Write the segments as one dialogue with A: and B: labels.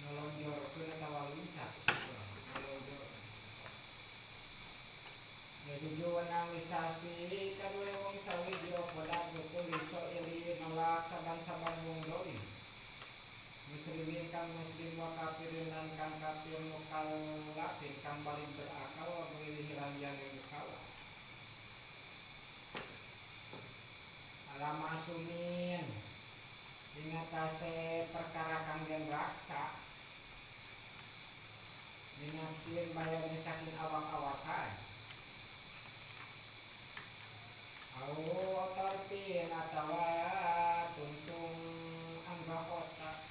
A: Ngelonjorkeun atawa luncat ngelonjor. Jadi wenang lisasi kadue wong sawiji apa daku liso ili nolak saban-saban wong dolim. Muslimin kang muslim wa kafirin lan kang kafir mukallafin kang balik berakal wa ghairihi lan liyane mukallaf. Ala masumin ing atase perkara kang den raksa minafsin bayarne saking awak-awakan au tarpin atawa tuntung anggahota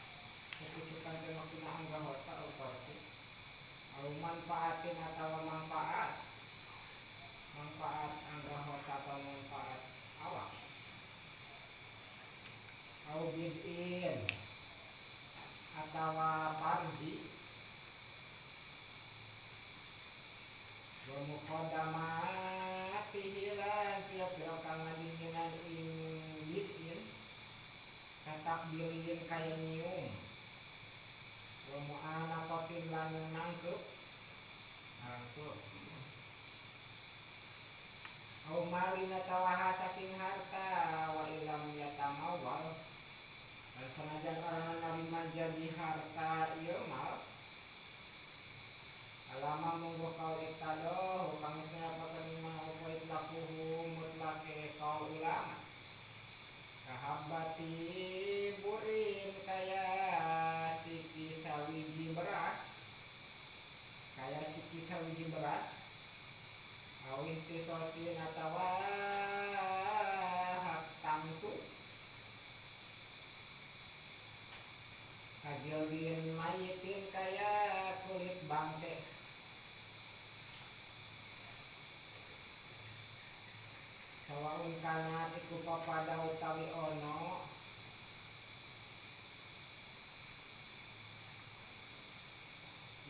A: kucukan teh maksudna anggahota au tarpin au manfaatin atawa manfaat manfaat anggahota atau manfaat awak au bid'in atawa pardi wa muqaddamatihi lan pira-pira kang ngadinginan ing bid'in katakbilin kaya nyium wa mu'anaqatin lan nangkep nangkep au malin atawa saking harta wa ilam yatamawal lan sanajan orang narima jadi harta ieu mal alama munggo kaul iktado kang wis ngrapaken ma apa itlaquhu mutlake kaul ulama kahabati burin kaya siki sawiji beras kaya siki sawiji beras awin tisosin atawa hak tangtu kajildin mayitin kaya kulit bangke sawaun kana iku papada utawi ono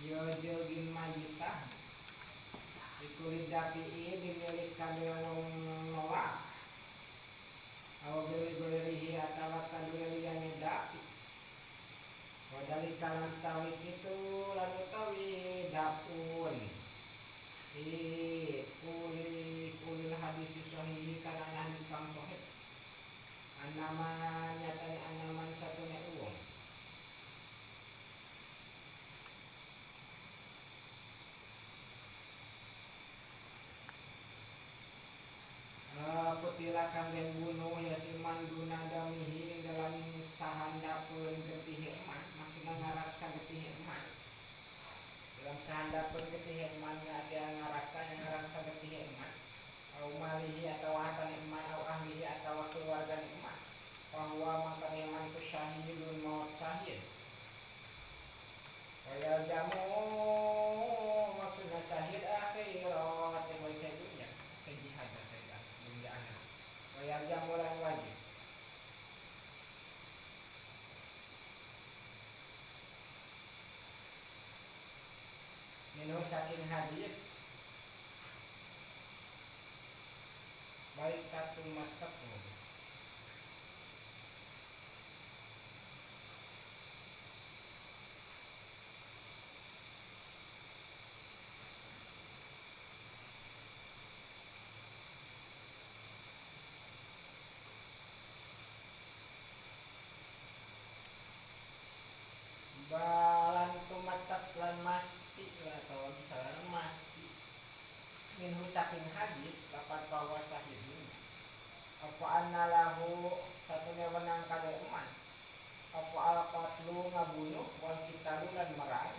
A: ya jildin mayitah iku lidapii dimilik kadue wong nolak aw beli-belihi atawa kadue liyane dapi wadalika lan tawi kitu lan utawi dapun kulil hadis sahih kana hadis kang sahih anaman nyatane anaman satune wong kutila kang den bunuh ya siman guna damihi ing dalam sahandapeun getih eman maksudna ngaraksa getih eman dalam sahandapeun getih eman ada ngaraksa yang ngaraksa getih eman au malihi atawa hartane eman au ahlihi atawa keluargane eman bahwa mangkane eman iku syahidun maut syahid wa jamu maksudna syahid akhirat yang wajib dunya jihad saja dunya anak wa jamu lan wajib minhu saking hadis baik katu matekmu balan tumatak lan masti atau misalnya masti minhu saking hadis dapat bahwa sahihnya apa annalahu satune wenang kade eman apa al qatlu ngabunuh wal qitalu lan merang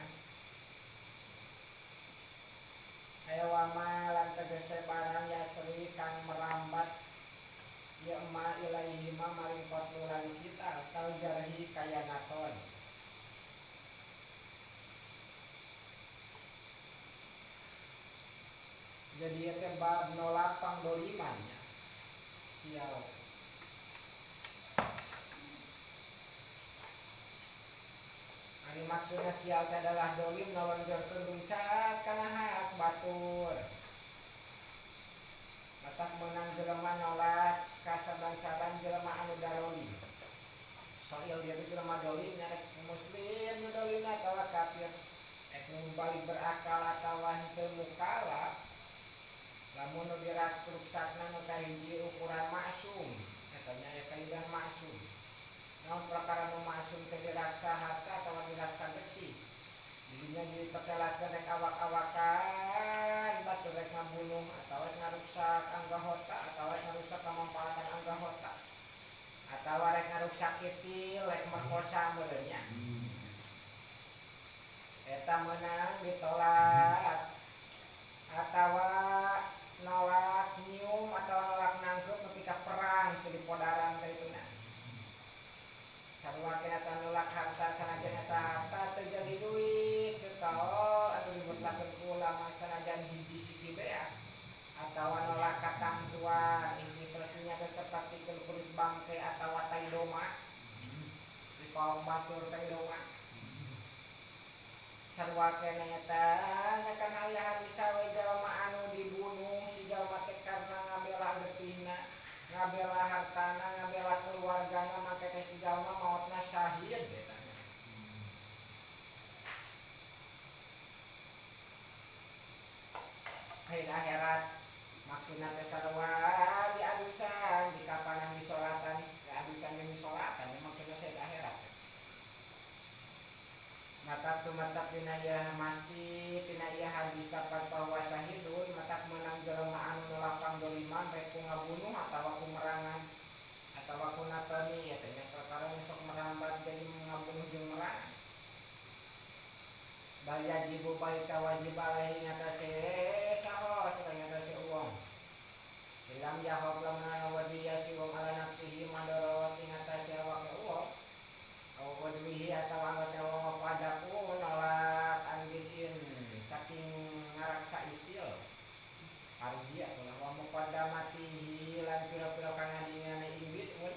A: aya wama lan tegese barang yasri kang merambat ya ma ilaihi ma maring qatlu lan kita kal jarhi kaya naton. Jadi itu bab nolak pangdoliman ya. Sial. Ari maksudna sial teh adalah dolim nolonjorkeun luncat kana hak batur. Matak meunang jelema nolak ka saban-saban jelema anu darolim. Soil dia teh jelema dolim nyarek muslim nu dolimna atawa berakal atawa henteu mukallaf lamun nu diruksakna nu kahiji ukuran maksum eta nya aya kaidah maksum naon perkara nu maksum teh diraksa harta atawa diraksa getih didinya dipetelakeun rek awak-awakan batur rek ngabunuh atawa rek ngaruksak anggota atawa rek ngaruksak kamanfaatan anggota atawa rek ngaruksak itil rek merkosa meureun nya eta meunang ditolak atawa nolak nyium atawa nolak nangkep ketika perang selipodaran ka dituna sarua keneh eta nolak harta sanajan eta harta teu jadi duit cetol anu dimutlakeun ku ulama sanajan hiji siki beas atawa nolak katamtuan ikhtisasnya teh sapertikeun kulit bangke atawa tai doma dipaong batur tai doma sarua keneh eta nya kana aya hadis sawe jalma anu dibunuh si jalma teh karna ngabela getihna ngabela hartana ngabela keluargana maka teh si jalma maotna syahid eta. Syahid akhirat maksudna teh sarua diadusan dikapanan disolatan diadusan jeung disolatan maksudna syahid akhirat. Mata tumatak dina ieu masti tina ieu hadis dapat bahwa syahidun matak meunang jelema anu nolak panggoliman rek ku ngabunuh atawa ku merangan atawa ku natoni eta nya perkara nu sok merambat jadi ngabunuh jeung merangan. Bal yajibu baita wajib alaihi ngatasé saha sareng ngatasé uang. Lam yahab lamun wadiya si wong ala nafsihi madorot ing ngatasé awake uang. Aw wadwihi atawa awake wong padaku nolak anbiin saking ngaraksa itil. Arji atulah wa muqaddamatihi lan pira-pira kang ngadingane imbit mun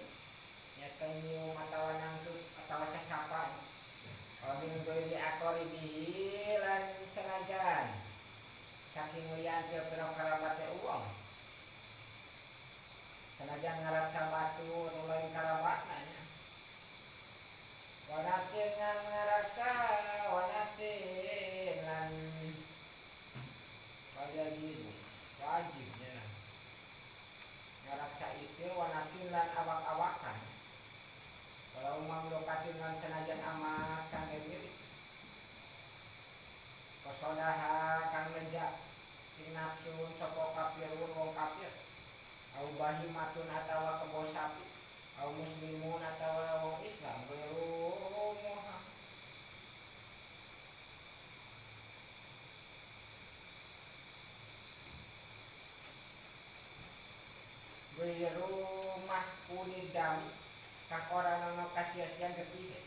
A: nyata nyium atawa nangtut atawa cacapan. Wa min ghairi aqaribihi lan sanajan saking liyan pira-pira karabate uang. Sanajan ngaraksa batu nu lain karabatna nya. Wa nafsin ngan ngaraksa wa nafsin lan wajib wajibnya ngaraksa itu wa nafsin lan awak-awakan. Walau mamlukatin lan sanajan amat kang milik kosodaha kang leja sing nafsun sapa kafirun wong kafir au bahimatun atawa kebo sapi au muslimun atawa wong Islam gairu muha gairu mahkunidam kang ora ana kasia-sia getihe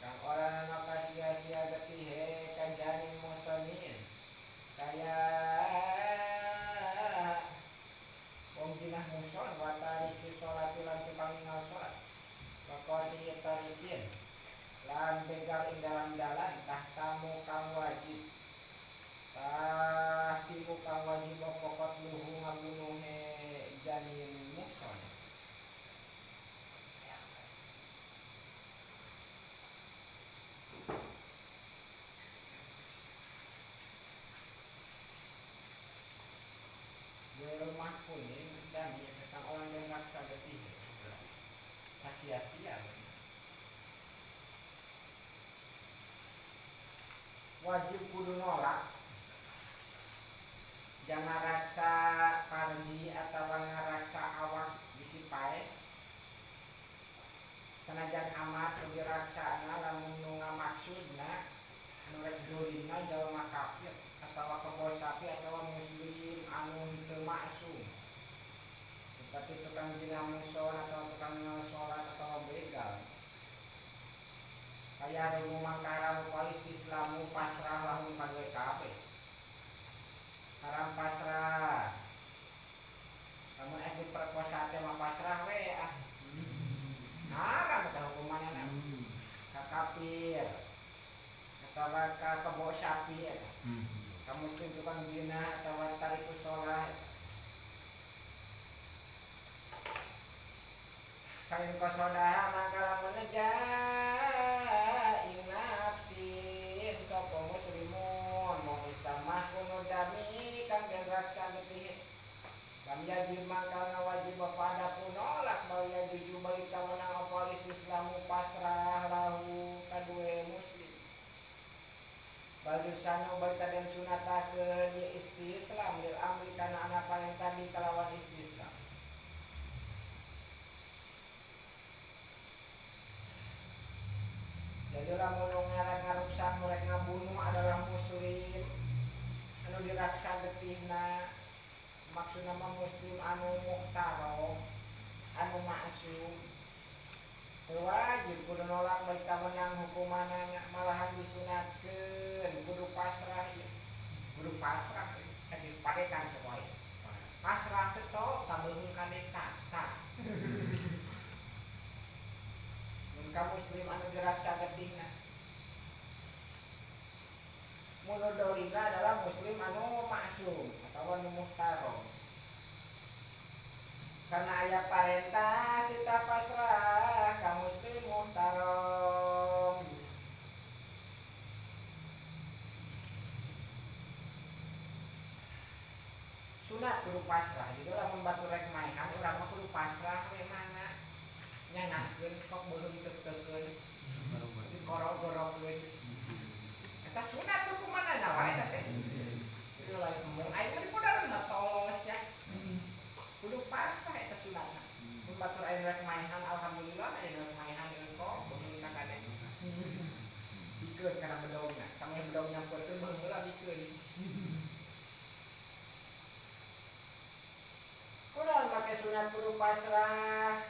A: kang ora ana kasia-sia getihe kanjani musonin kaya wong jinah muson wa tariki salat lan tukang ninggal salat wa qati tarikin lan begal ing dalam dalan tahtamu kang wajib tahtimu kang wajib pokok luhu ngabunuhe janin muson. Rumah kuning dan tentang orang yang raksa getih sia-sia wajib kudu nolak jangan raksa pardi atau ngaraksa awak bisi pae sanajan amat kudu raksana lamun nu ngamaksudna anu rek dolimna jalma kafir atawa kebo sapi atawa muslim anu henteu maksum seperti tukang zina muson atau tukang sholat atau begal kaya rumu mangkaram walis islamu pasrah lahum kadue kabeh haram pasrah lamun aya diperkosa teh mah pasrah we ah haram eta hukumanna ka kafir atawa ka kebo sapi eta ka muslim tukang zina atawa tariku sholat. Kain kosodaha maka lamun neja ing nafsin sapa muslim pasrah lahu kadue muslim. Bal yusanu bal kaden sunatakeun ye istislam lil amri kana ana parentah di kalawan istislam. Jadi lamun ngarang ngaruksak murek ngabunuh adalah muslim anu diraksa getihna, maksudna mah muslim anu muhtarom anu ma'sum wajib kudu nolak baik menang hukumanana, malahan disunatkeun kudu pasrah ieu, kudu pasrah tadi padekan sekolah pasrah teh to kabeung kadekan tah. Mun ka muslim anu diraksa getihna, mun dolina adalah muslim anu ma'sum atawa anu muhtarom. Karena aya parentah kita pasrah ka muslim muhtarom. Sunat kudu pasrah. Jadi lamun batur rek maehan urang mah kudu pasrah we mana nyanahkeun kok beuheung teuk-teukeun dikorok-gorokkeun. Eta sunat hukumanana wae teh. Jadi lain embung aing mah dipodaran tolos ya. Kudu pasrah eta sunatna. Mun batur aya rek maehan alhamdulillah aya rek maehan deui kok beuheung ka kade. Bikeun kana bedogna, sameh bedog nyamperkeun beuheung heula bikeun. Kudu make sunat kudu pasrah.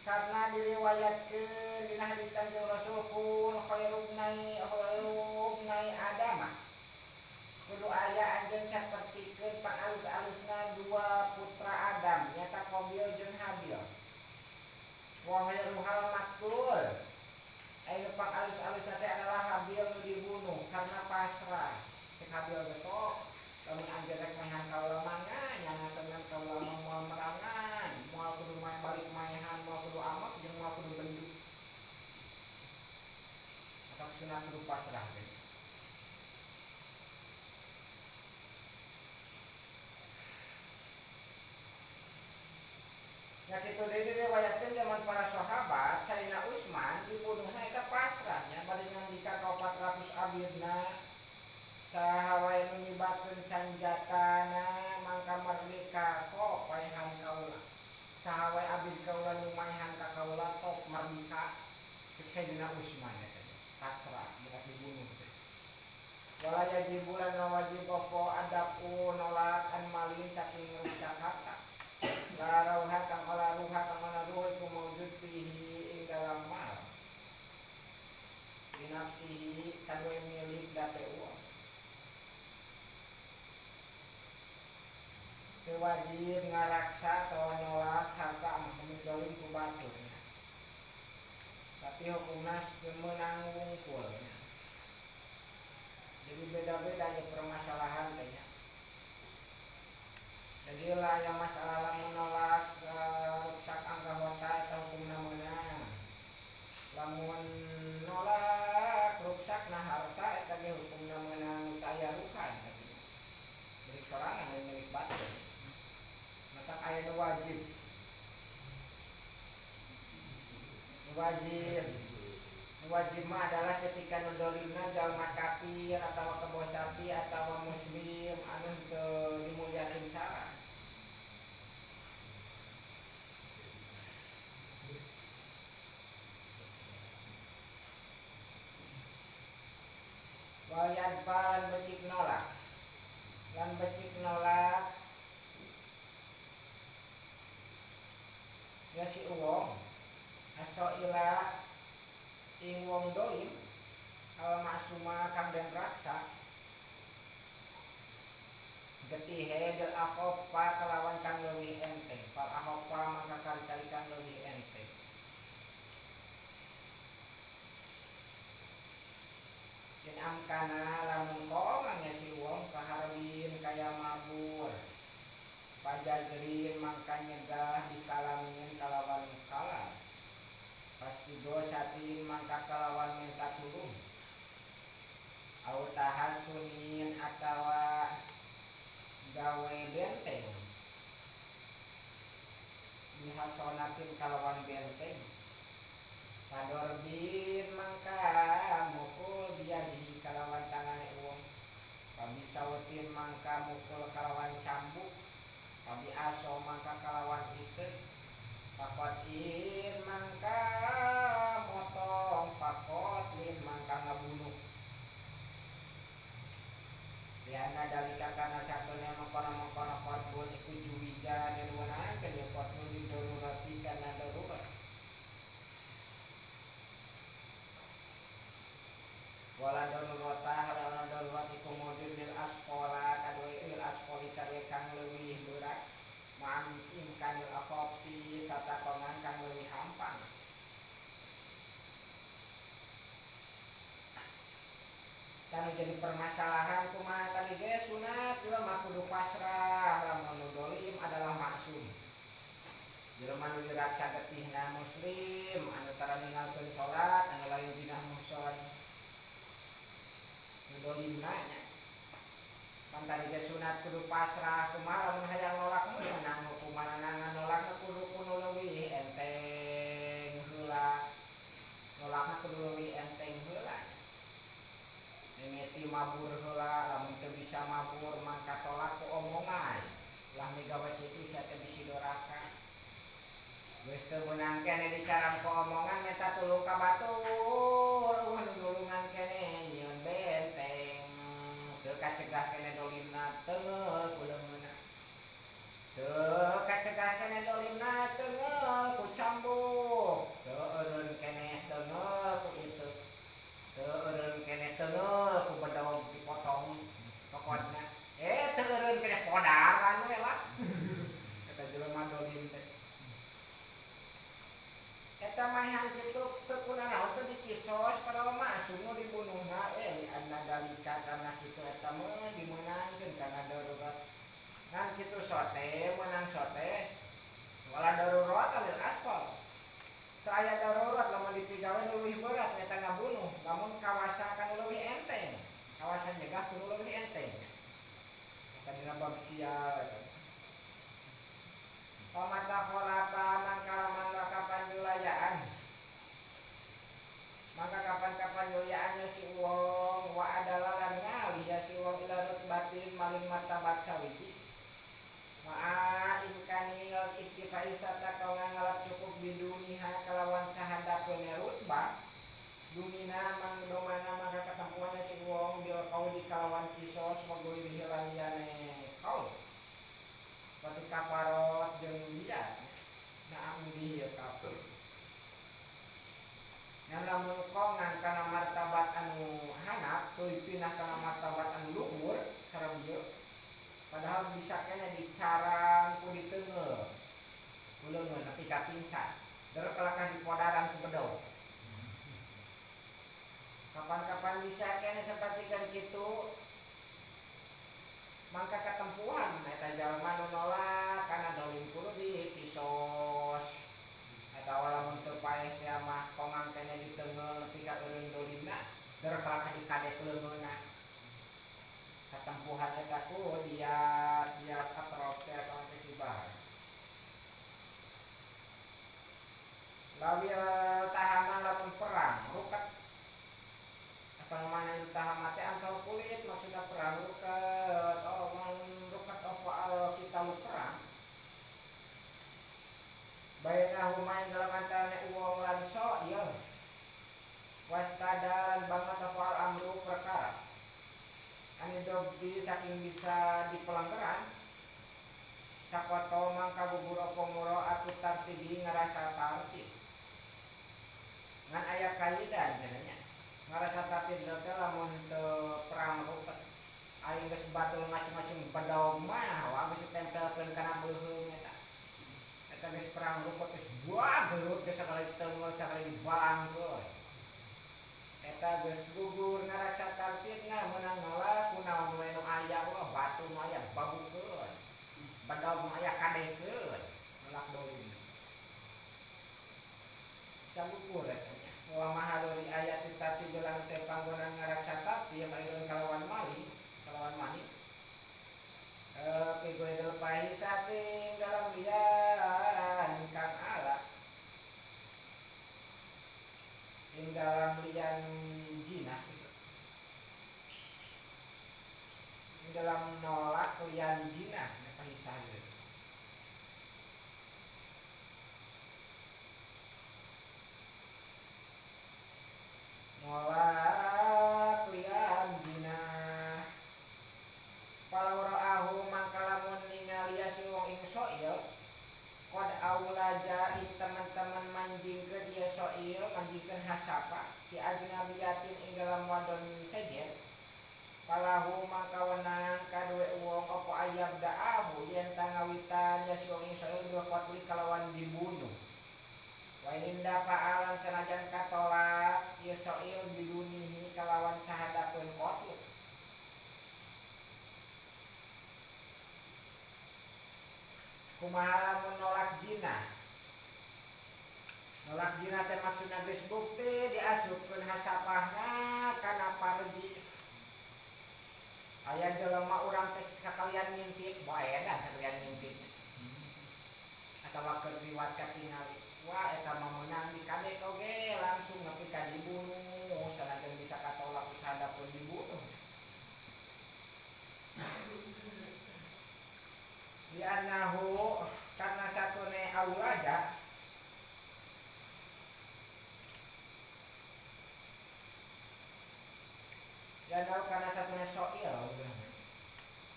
A: Karena diriwayatkeun dina hadis Kanjeng Rasul kun khairubnai khairubnai Adam. Kudu aya anjeun sapertikeun pangalus-alusna dua putra Adam nyata Qabil jeung Habil. Wa khairuhal maktul. Aya pangalus-alusna teh adalah Habil nu dibunuh karena pasrah. Cek Habil teh lamun anjeun rek maehan kaula mangga nyangakeun kaula mah moal merangan, moal kudu balik maehan, moal kudu amak jeung moal kudu bendu. Atau sunat kudu pasrah teh. Ya kitu deui diriwayatkeun zaman para sahabat Sayyidina Utsman dibunuhna eta pasrahnya bade ngandika ka 400 abidna saha wae nu nyibakeun sanjatana mangka merdeka kok paehan kaula, saha wae abid kaula nu maehan ka kaula tok merdeka. Cek Sayyidina Utsman eta pasrah berat dibunuh teh. Wala yajibu lan wajib apa adapu nolak an malin saking rusak harta. La rauha kang ola ruha kang ana ruh iku maujud fihi ing dalam mal. Binafsihi kadue milik date uang. Teu wajib ngaraksa atawa nolak harta mah dolim ku batur nya. Tapi hukumna meunang wungkul nya. Jadi beda-beda nya permasalahan teh nya. Jadi lah yang masalah lamun nolak ruksak angka harta eta hukumna meunang. Lamun nolak ruksakna harta eta ge hukumna meunang taya rukan artinya. Milik sorangan lain milik batur. Matak aya nu wajib. Nu wajib. Nu wajib mah adalah ketika nu dolimna jalma kafir atawa kebo sapi atawa muslim anu teu dimuliakeun sara. Wal yadfa lan becik nolak. Lan becik nolak ya si uwong aso ila ing wong dolim al ma'suma kang den raksa getihe bil akhofa kelawan kang leuwih enteng, fal akhofa maka kali-kali kang leuwih enteng. In amkana lamun komang ya si wong kaharbin kaya mabur pajajrin mangka nyegah dikalamin kalawan kalam pasti dosatin mangka kalawan minta tulung au tahassunin atawa gawe benteng bihasonatin kalawan benteng Padorbin mangka mukul biadihi kalawan tangane wong. Pabisawetin mangka mukul kalawan cambuk. Pabi aso mangka kalawan iteun. Pakotin mangka motong, pakotin mangka ngabunuh. Liana dalika kana satune mengkono-mengkono kotbun iku juwija den wenangkeun ya kotbun didorurati kana darurat. Wala darurata halana darurat iku mudin lil asqala kadue lil asqali kadue kang leuwih berat ma'am imkanil akhafti satakongan kang leuwih hampang. Tanu jadi permasalahan kumaha tadi ge sunat jelema kudu pasrah lamun nu dolim adalah maksum. Jelema nu diraksa getihna muslim anu tara ninggalkeun salat anu lain dina muhson. Nu dolimna nya. Kan tadi ge sunat kudu pasrah kumaha lamun hayang nolak meunang hukumanana nolakna kudu kudu leuwih enteng heula. Nolakna kudu leuwih enteng heula. Mimiti mabur heula lamun teu bisa mabur mangka tolak ku omongan ulah migawe kitu sia teh bisi doraka geus teu meunang keneh dicaram ku omongan menta tulung ka batur eueuh nu nulungan keneh nyieun benteng teu kacegah keneh dolimna teunggeul ku leungeunna teu kacegah keneh dolimna teunggeul ku cambuk teu eureun keneh teunggeul ku itu teu eureun keneh teunggeul ku bedog dipotong pokokna teu eureun keneh podaran we lah eta jelema dolim teh eta maehan kitu teu kunanaon teu dikisos padahal masum nu dibunuhna anna dalika kana kitu eta mah dimeunangkeun kana darurat ngan kitu sote meunang sote wala darurat lil asfal. Teu aya darurat lamun dipigawe nu leuwih berat eta ngabunuh lamun kawasa kan leuwih enteng kawasan nyegah kudu leuwih enteng eta dina bab sial eta. Pamata kholafa mangka lamun kapan wilayaan mangka kapan-kapan wilayaannya si wong wa adalah lan ngalih ya si wong ila rutbatin maling martabat sawiji ma'a imkanil iktifai satakongan ngalap cukup biduniha kalawan sahandapeun rutbah dumina mangdomana maka ketempuannya si wong bil kauli kalawan kisos magoirihi lan liyane kaul berarti kaparot jeung dia naam di ieu kafir ngan lamun kongan kana martabat anu hanap tuluy pindah kana martabat anu luhur sareng ieu padahal bisa kena dicarang ku diteunggeul ku leungeun nepi ka pingsan der kalakah dipodaran ku bedog. Kapan-kapan bisa kena sapertikeun kitu mangka katempuhan eta jalma nu nolak kana dolim kudu dikisos atawa lamun teu paeh teh mah kongang kene diteunggeul nepi ka eureun dolimna der kalakah dikadek leungeunna katempuhan eta ku dia dia atrop teh atawa kesibah. Lawil tahama lamun perang rukat asal mana tahama teh antau kulit maksudna perang rukat oh mun rukat apa kita lu perang bainahuma ing dalam antarane wong lan so ieu wastadaran banget apa al amru perkara anu dobdi saking bisa dipelanggaran sakoto mangka gugur apa muro atu tartibi ngarasa tartib ngan aya kaidan cenah ngarasa tartib teh lamun teu perang rupet aing geus batul ngacung-ngacung bedog mah wa geus ditempelkeun kana beuheung eta eta geus perang rupet geus buah gelut geus sakali diteunggeul sakali dibalangkeun eta geus gugur ngaraksa tartibna meunang nolak kunaon we nu aya wah batu nu aya babukeun bedog nu aya kadekeun nolak dolim bisa gugur eta nya wa mahaluri ayat tartib lan teh panggonan ngaraksa tartib ayeuna kalawan mali kalawan mani pigoe pahi saking dalam lian kang ala. Ing dalam lian jinah gitu. Ing dalam nolak lian jinah fahisah gitu. Nolak lian jinah. Falau ra'ahu mangka lamun ningali si wong ing soil qad aulaja ing teman-teman manjingkeun ieu soil manjingkeun hasapa di ajnabiyatin ing dalam wadon sejen falahu mangka wenang kaduwe wong apa ayab da'ahu yen tangawitan ya si wong ing soil dua qatli kalawan dibunuh. Wa inda fa'alan sanajan katolak ieu soil bidunihi kalawan sahadapeun qatl. Kumaha lamun nolak jinah? Nolak jinah teh maksudna geus bukti diasupkeun hasapahna kana parji. Aya jelema urang teh sakalian ngintip, bae edan sakalian ngintip. Atawa keur liwat katingali. Wah eta mah meunang dikadek oge langsung nepi ka dibunuh sanajan bisa katolak ku sahadapeun dibunuh. Di anahu karena satune aulaja ya anahu karena satune soil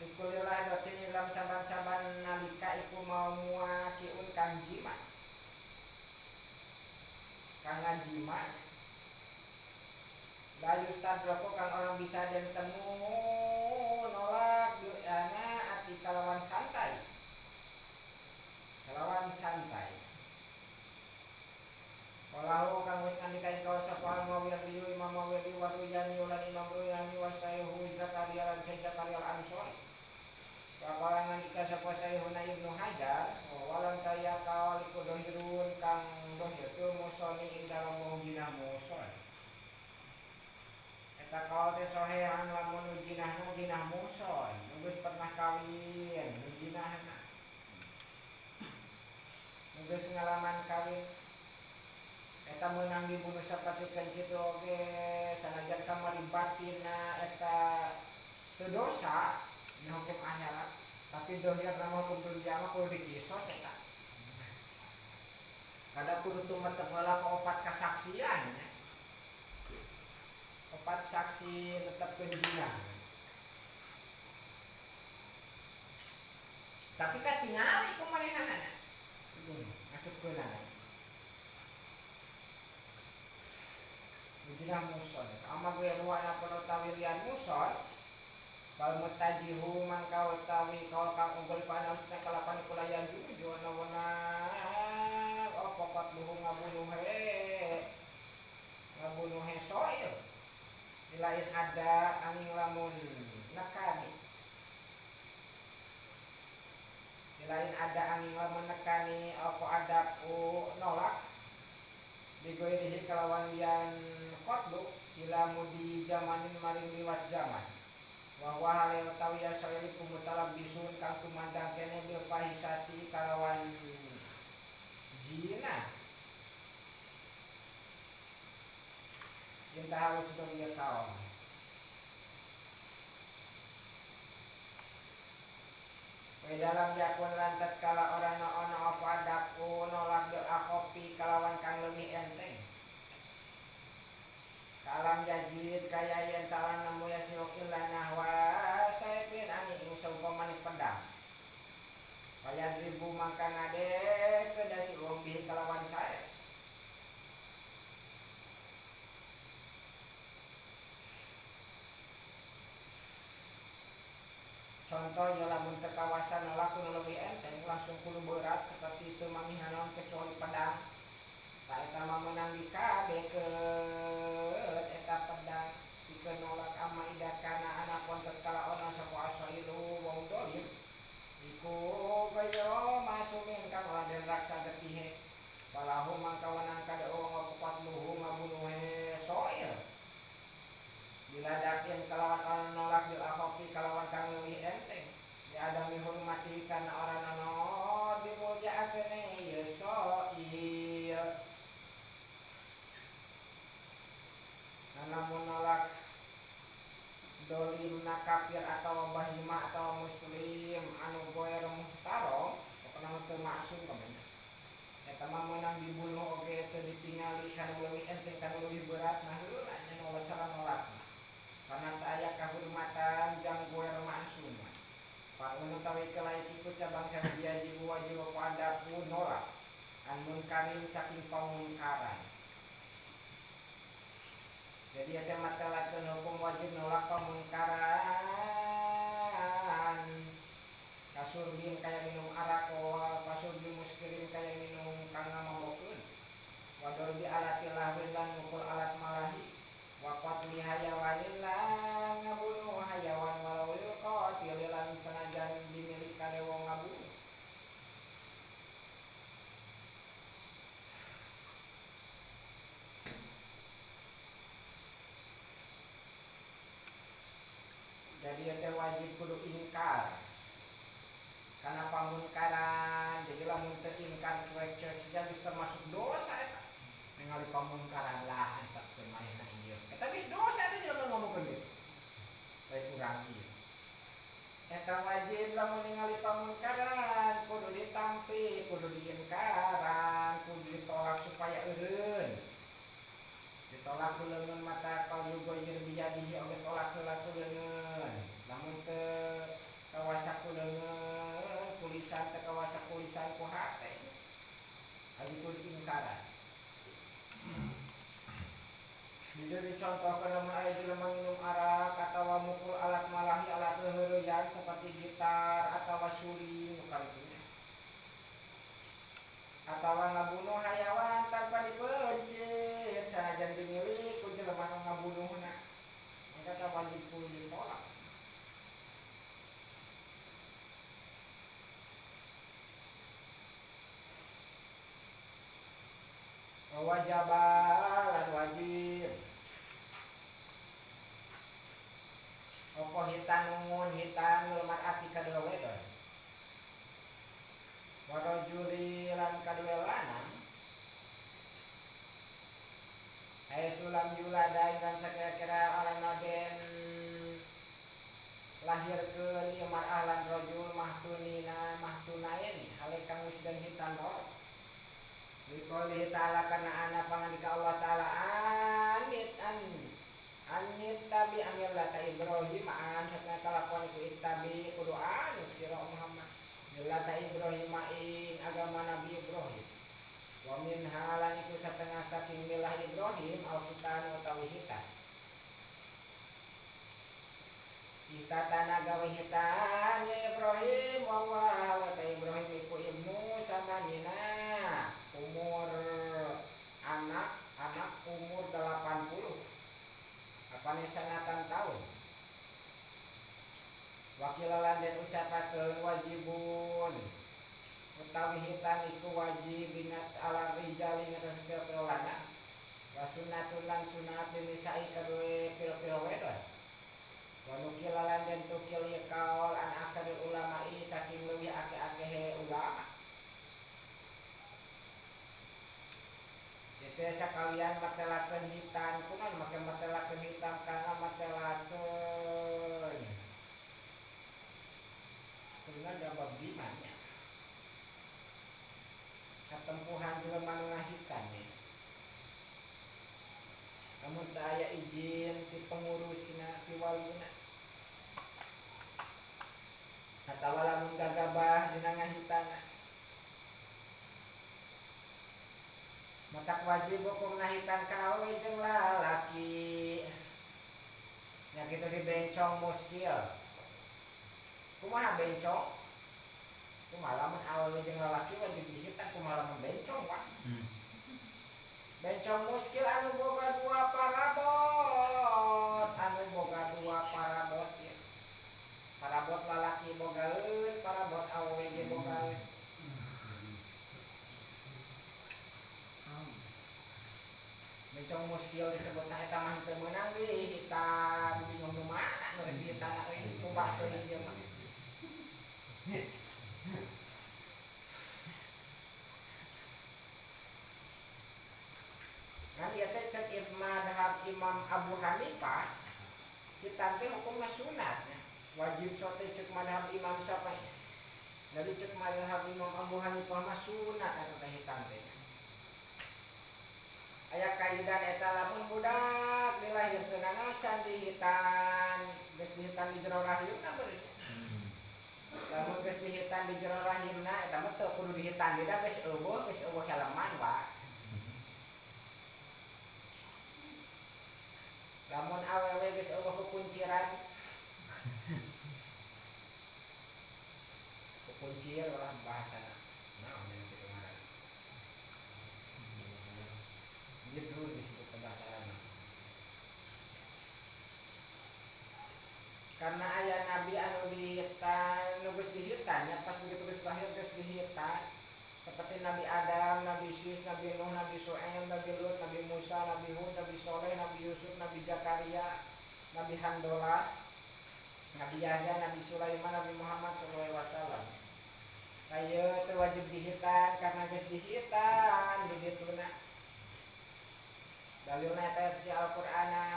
A: dikulilah dotin dalam saban-saban nalika iku mau muakiun kang jima kang ngajima la yustadroko kang orang bisa den temu nolak ana ati kalawan santai. Kalawan santai. Walau kang wis ngandika ing kaos sapa Al-Mawardi Imam Mawardi wa Ruyani lan Imam Ruyani wa Sayhu Zakaria lan Sayyid Zakaria Al-Ansori. Wa qala ngandika sapa Sayhuna Ibnu Hajar walan kaya kaol iku dohirun kang dohir tu musoni ing dalem wong jinah muson. Eta kaol teh sohehan lamun jinahna jinah muson, geus pernah kawin jinahna. Geus ngalaman kawin eta meunang dibunuh sapertikeun kitu oge sanajan kamari batinna eta teu dosa dina hukum akhirat tapi dohirna mah hukum dunya mah kudu dikisos eta. Kada kudu tumetep heula ka opat kasaksian nya. Opat saksi netepkeun jinah. Tapi katingali ku manehanana. Asupkeunana. Jinah muson. Ama gue ruana penuh tawilian muson. Fal mutajihu mangka utawi kaul kang unggul pana usna kalapan kulayan juju ana wenang apa qatluhu ngabunuhe soil. Lain ada angin lamun nekani. Lain ada angin lamun nekani apa adaku nolak digoirihi kalawan lian qatlu ila mudi jamanin maring liwat zaman. Wa huwa halil tawiya soiliku mutalabbisun kang tumandang kene bil fahisati kalawan jina. Inta harus dong kaum. Wa dalam yakun lantat kala orang ono apa adaku nolak bil akhofi kalawan kang leuwih enteng. Kalam yajid kaya yen talan nemu ya siwak illa nahwa saipin angin ing saumpamane pedang. Kaya ribu mangka ngadek ke dasi wong bihi kalawan sae. Contoh ya lamun teu kawasan nolak nu leuwih enteng langsung kudu berat seperti itu mamihanon kecuali pedang. Ta eta mah meunang dikadekeut eta pedang pikeun nolak ama idakana anapun tatkala ono sapa asailu wong dolim iku kaya masumin kang ora den raksa getihe walahu mangka wenang kada wong apa qatluhu ngabunuhe soil bila dakin kalawan orang nolak bil akhofi kalawan kang leuwih enteng di adami hormati kana orang ano dimulyakeun ye soil. Dolimna kafir atau bahima atau muslim anu goer muhtarom pokona mah teu maksum kabeh. Eta mah meunang dibunuh oge teu ditingali kana leuwih enteng kana leuwih berat nah heula nya nolak cara nolak. Karena teu aya kahormatan jang goer maksum. Parun utawi kelaik iku cabang sahiji wajib wajib adapun nolak an munkarin saking pamungkaran. Jadi eta matelakeun hukum wajib nolak pamungkaran. Kasurbin kaya minum arak wa kasurbin muskirin kaya minum kana mabokeun. Wa darbi alati lahwin lan mukul alat malahi. Wa qatli hayawanin lan ngabunuh hayawan walau lil qatil lan sanajan dimilik kade wong ngabunuh. Jadi eta wajib kudu ingkar karena pamungkaran. Jadi lamun teu ingkar cuek-cuek saja geus termasuk dosa eta. Ningali pamungkaran lah eta teu manehna ieu. Eta geus dosa eta jelema ngomongkeun kitu. Bae urang ieu. Eta wajib lamun ningali pamungkaran kudu ditampi, kudu diingkaran, kudu ditolak supaya eureun. Ditolak ku leungeun mata kal yugoyir biyadihi oge tolak heula ku leungeun. Lamun teu kawasa ku leungeun, kulisan teu kawasa kulisan ku hate. Adi kudu ingkaran. Dijeu dicontohkeun lamun aya jelema nginum arak atawa mukul alat malahi alat heureuyaan seperti gitar atawa suling nu karitunya. Atawa ngabunuh hayawan tanpa dipencet sanajan dimilik ku jelema nu ngabunuhna. Maka eta wajib kudu ditolak. Wajaban wajib apa hitan nungun hitan lil mar'ati kadua wedon wa rajuli lan kadua lanang ay sulam yulada dan sakira-kira alana den lahirkeun ieu mar'ah lan rajul mahtunina mahtunain hale kang wis den hitan loro. Liqaulihi ta'ala kana ana pangandika Allah ta'ala anit an anit tabi amillata Ibrahim an satna kalakuan iku ittabi kudu anut sira Muhammad millata Ibrahim ing agama Nabi Ibrahim wa min halan iku satengah saking milah Ibrahim alkitan utawi hitan kita tanah gawe hitan ya Ibrahim wa wa Ibrahim iku ibnu samanina umur anak umur 80 apane sanatan tahun wakilalan den ucapakeun wajibun utawi hitan iku wajib binat ala rijali ngatas pira-pira lanang wa sunnatun lan sunat nisa'i kadue pira-pira wedon wa nukilalan den tukil ieu kaol an aksaril ulama'i saking leuwih akeh-akehe ulama. Itu sekalian matelakeun hitan kumaha make matelakeun hitam kana matelakeun kumaha da bab dimanya katempuhan jelema nu ngahitan ya lamun teu aya izin ti pengurusna ti walina atawa lamun gagabah dina ngahitana matak wajib hukum nahitan ka awewe jeung lalaki nya kitu di bencong muskil kumaha bencong kumaha lamun awewe jeung lalaki wajib dihitan kumaha lamun bencong Pak. Bencong muskil anu boga dua parabot anu boga dua parabot ya parabot lalaki bogaeun parabot awewe ge bogaeun. Bencong muskil disebutna eta mah teu meunang dihitan bingung nu mana nu rek dihitan euy kumbah teuing ieu mah. Kan ieu teh cek madhab Imam Abu Hanifah Hitan teh hukumna sunat nya. Wajib sote cek madhab Imam Syafi'i. Jadi cek madhab Imam Abu Hanifah mah sunat eta teh hitan teh. Aya kaidah eta lamun budak dilahirkeunana can dihitan, geus dihitan di jero rahimna beureun. Lamun geus dihitan di jero rahimna eta mah teu kudu dihitan deui da geus eueuh heleman wae. Lamun awewe geus eueuh kukunciran. Kukuncir lah bahasana. Naon yang kitu ngaran. Jidul disebut bahasana. Karena aya nabi anu dihitan, nu geus dihitan nya pas begitu geus lahir geus dihitan. Seperti Nabi Adam, Nabi Sis, Nabi Nuh, Nabi Su'aib, Nabi Lut, Nabi Musa, Nabi Hud, Nabi Soleh, Nabi Yusuf, Nabi Zakaria, Nabi Handola, Nabi Yahya, Nabi Sulaiman, Nabi Muhammad sallallahu alaihi wasallam. Ayo teu wajib dihitan karena geus dihitan di dituna. Dalilna eta di Al-Qur'ana.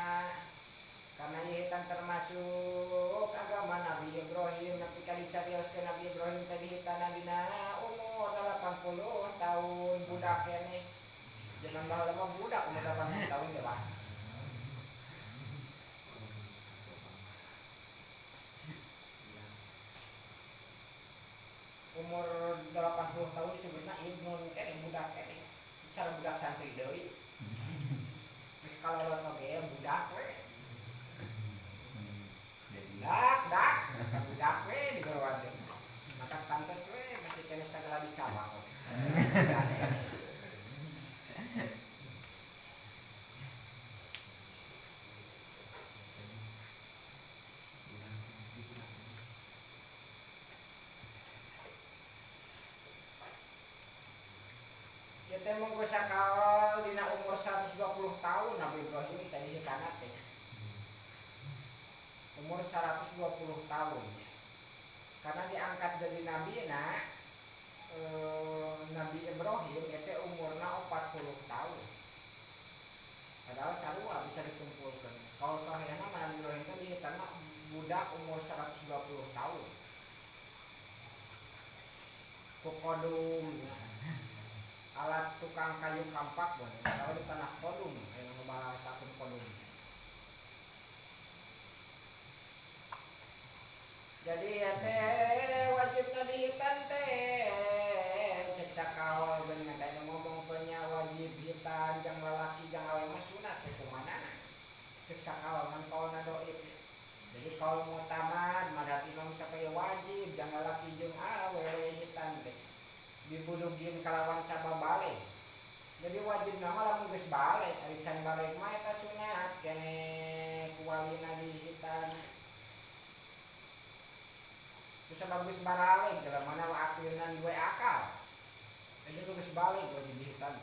A: Karena hitan termasuk agama Nabi Ibrahim, nabi kali carioskeun Nabi Ibrahim teh dihitanan dina umur 80 tahun budak keneh. Zaman baheula mah budak umur 80 tahun teh Pak. Umur 80 tahun disebutna ibnun keneh budak keneh. Cara budak santri deui. Geus kalolot oge budak we. Dak, budak we digeroan teh. Maka pantes we masih keneh sagala dicawang. Ya teh mung geus sakaol dina umur 120 tahun Nabi Ibrahim teh dihitana teh. Umur 120 tahun. Karena diangkat jadi nabi na Nabi Ibrahim itu umurna 40 tahun. Padahal sarua bisa dikumpulkan. Kalau sahihna Nabi Ibrahim itu dihitana budak umur 120 tahun. Ku kodum alat tukang kayu kampak bon. Kalau di tanah kodum aya nu bahasakeun kodum. Jadi ya teh wajibna dihitan teh cek sakaol geuna teh ngomong nya wajib hitan jang lalaki jang awewe mah sunat teh kumanana cek sakaol ngan kaolna doib. Jadi kaul mutamad madhab Imam Syafi'i wajib jang lalaki jeung awewe hitan teh dibulugin kalawan sabab balik. Jadi wajib nama lamun geus balik ari can balik mah eta sunat keneh kuwalina dihitan. Bisa bagus baralik dalam mana wa akilna dua akal. Jadi bagus balik wajib dihitan.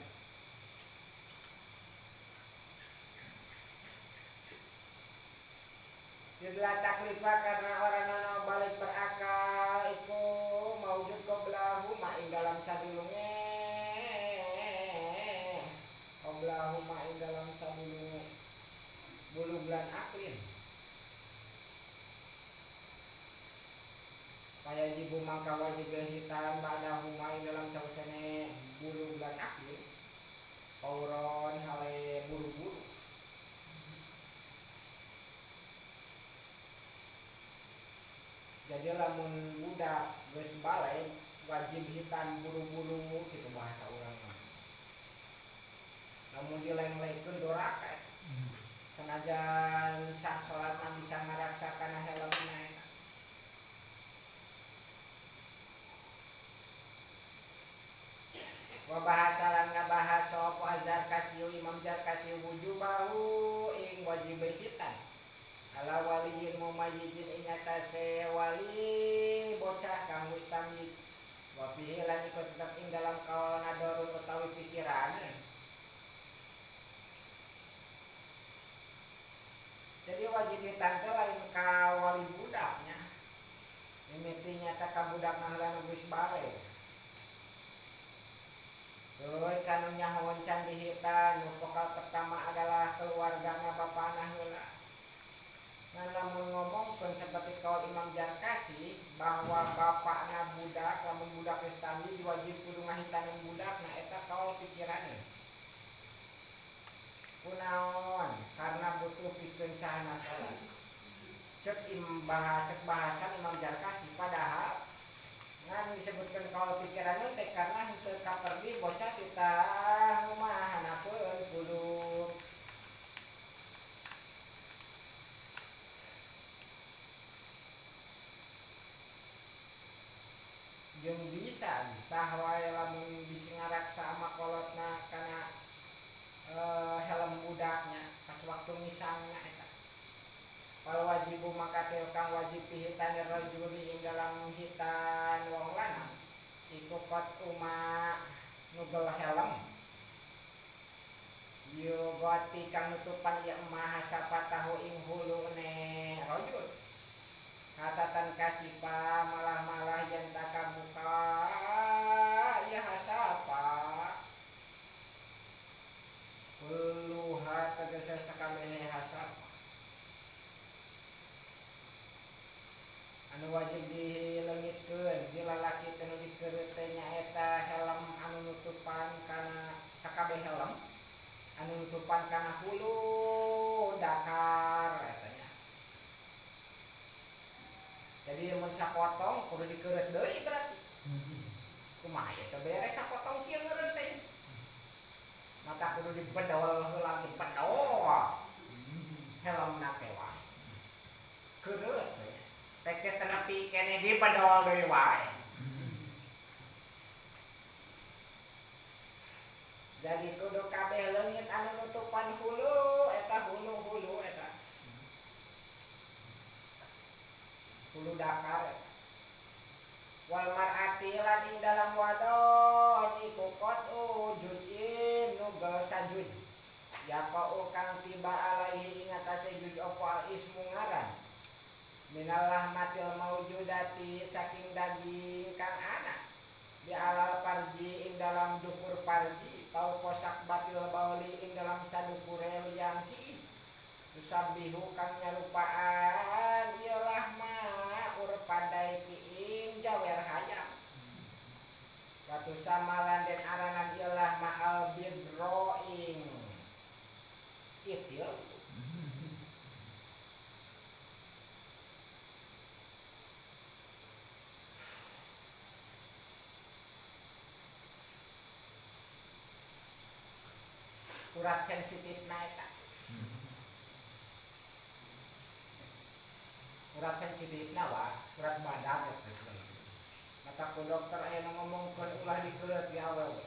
A: Jadilah taklifa karena orang nana balik berakal iku maujud qoblahu ma ing dalam sadulunge. Qoblahu ma ing dalam sadulunge buluglan aklin. Payajibu mangka wajib hitan ba'da humai dalam sausene bulu lan akhir auron hale buru-buru. Jadi lamun budak geus balik wajib hitan buru-buru kitu bahasa urang mah. Lamun dileng-lengkeun doraka sanajan sah salatna bisa ngaraksa kana helmna. Wa bahasa lan ngabahas sapa Azarkasiyu Imam Zarkasiyu wujubahu ing wajib hitan ala waliyin mumayyizin ing atase wali bocah kang wis tamyiz wa fihi lan iku tetep ing dalam kaul nadorun utawi pikirane. Jadi wajib hitan teh lain ka wali budaknya mimiti nyata ka budak mah heula nu geus baleg. Euy kanu nyahoan can dihitan nu pokal pertama adalah keluargana bapana heula. Ngan Bahwa bapakna budak lamun budak geus tamyiz wajib kudu ngahitanan budak na eta kaul pikiranna. Kunaon? Karena butuh pikeun sahana salat. Cek cek bahasan Imam Jarkasi padahal ngan disebutkan kaul pikiranna teh karena henteu kaperdi bocah titah ngumahanapeun kudu. Jeung bisa sah wae lamun bisi ngaraksa ama kolotna kana helm budaknya pas waktu misangna eta. Fal wajibu maka teu kang wajib pihitan rajuli ing dalam hitan wong lanang iku qat uma nugel helm yugati kang nutupan ieu mah sapatahu ing hulune rajul. Katatan kasipa malah-malah yen takabuka ya hasapa kulluha tegese sakabehe hasapa anu wajib dileungitkeun di lalaki teh nu dikeureuh teh nyaeta helm anu nutupan kana sakabeh helm anu nutupan kana hulu dakar eta nya. Jadi mun sapotong kudu dikeureut deui berarti. Kumaha ieu teh beres sapotong kieu ngeureut teh. Mata kudu dibedol heula dibedol. Helmna teh wae. Keureut teh. Teke tenepi keneh dibedol deui wae. Jadi kudu kabeh leungit anu nutupan hulu eta hulu-hulu eta. Hulu dakar wal mar'ati lan ing dalam wadon iku qat'u juz'in nugel sajud yaqa'u kang tiba alaihi ing atase juz apa al ismu ngaran minal lahmatil maujudati saking daging kang ana bi alal parji ing dalam dukur parji pau kosak batil bauli ing dalam sadukure liang ki tusabihu kang nyarupaan ieu lahma urpadai kiing jawer hayam watu samalan den aranan ieu lahma al bidro ing itil urat sensitif na eta. Urat sensitif na wa, urat badan eta segala. Mata ku dokter aya nu ngomongkeun ulah dikeureut di awewe.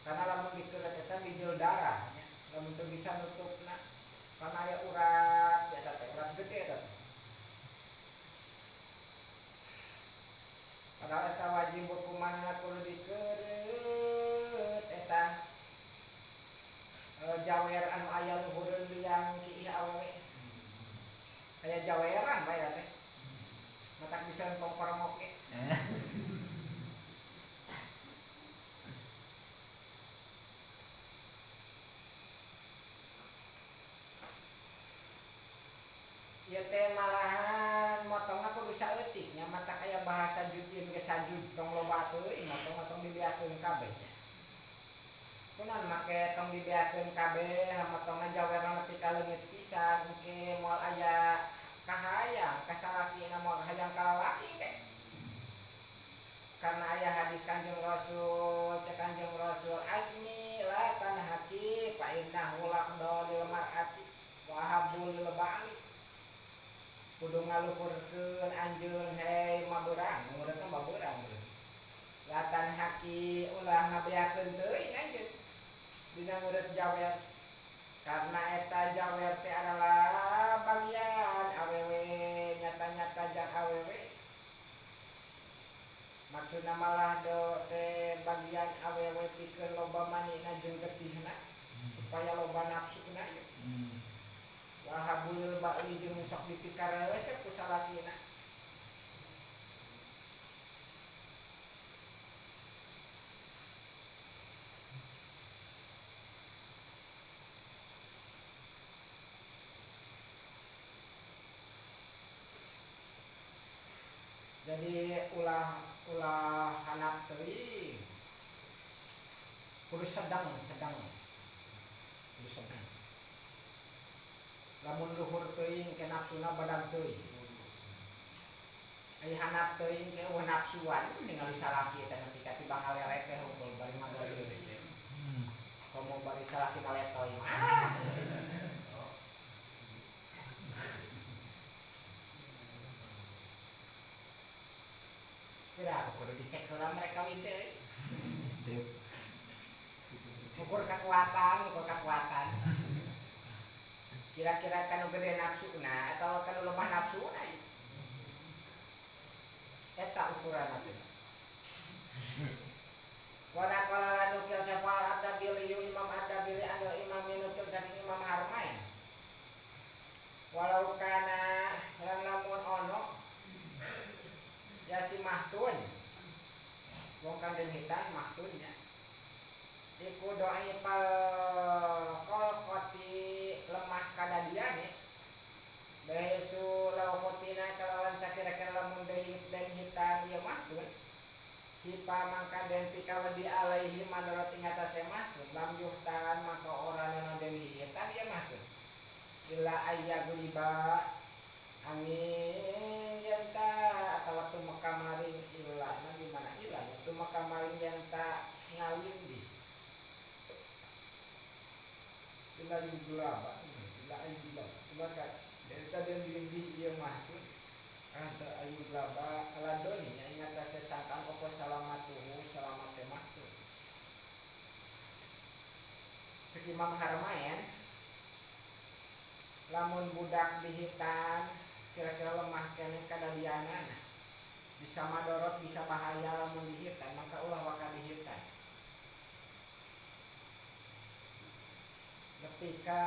A: Karena lamun dikeureut eta bijil darah nya, lamun teu bisa nutupna karena aya urat eta teh, urat gede eta. Padahal eta wajib hukumanna kudu dikeureut eta. Jawer anu aya luhureun liang kiih awewe. Aya jaweran bae teh. Matak bisa kompor moke. Ieu teh malahan motongna kudu saeutik nya matak aya bahasa jujin ge sajud tong loba teuing motong tong dibeakeun kabeh nya. Kunaon make tong dibeakeun kabeh motongna jawerna nepi ka leungit pisan engke moal aya kahayang ka salakina moal hayang ka lalaki ge. Karena aya hadis Kanjeng Rasul, cek Kanjeng Rasul asmi la tanhaki fa innahu laqda lil mar'ati wa habul lil ba'li. Kudu ngaluhurkeun anjeun hei mabeurang, ngeureutna mabeurang. La tanhaki ulah ngabeakeun teuing anjeun. Dina ngeureut jawer karena eta jawer teh adalah bagian awewe nyata-nyata jang awewe maksudna malah do teh bagian awewe pikeun loba manina jeung getihna supaya loba nafsuna ieu. Wa habul ba'li jeung sok dipikaresep ku salakina. Jadi ulah ulah handap teuing. Kudu sedang sedang. Kudu sedang. Lamun luhur teuing ke nafsuna badag teuing. Ai handap teuing ke eueuh nafsuan ningali salaki eta nepi ka tibang ngalerek teh hungkul bari magaleuh teh. Komo bari salaki ngaletoy. Ah. Kira kudu dicek heula mereka teh. Ukur kekuatan, ukur kekuatan. Kira-kira kanu gede nafsuna atau kanu lemah nafsuna. Eta ukuran teh. Wa naqala lan nukil sapa al-Ardabili Imam Ardabili anu Imam nukil saking Imam Harmain. Walau kana lan lamun ono ya si mahtun. Wong kang den hitan mahtunnya. Iku dhaifal khalqati lemah kadadiane. Baesu lau khotina kalawan sakira-kira lamun deui den hitan ieu mahtun. Hipa mangka den pikawedi alaihi manurut ing atase mahtun lam yuhtan maka ora ana den hitan ieu mahtun. Illa ayyagliba angin yanta atawa tumeka maring illa na di mana illa tumeka maring yanta ngalindi. Illa yuglaba illa ayyuglaba maka eta den lindih ieu mahtun anta ayyuglaba aladoni nya ing atase sangkaan apa salamatuhu salamate mahtun. Cek Imam Harmain lamun budak dihitan kira-kira lemah keneh kadadianana bisa madorot bisa bahaya lamun dihitan maka ulah waka dihitan. Nepi ka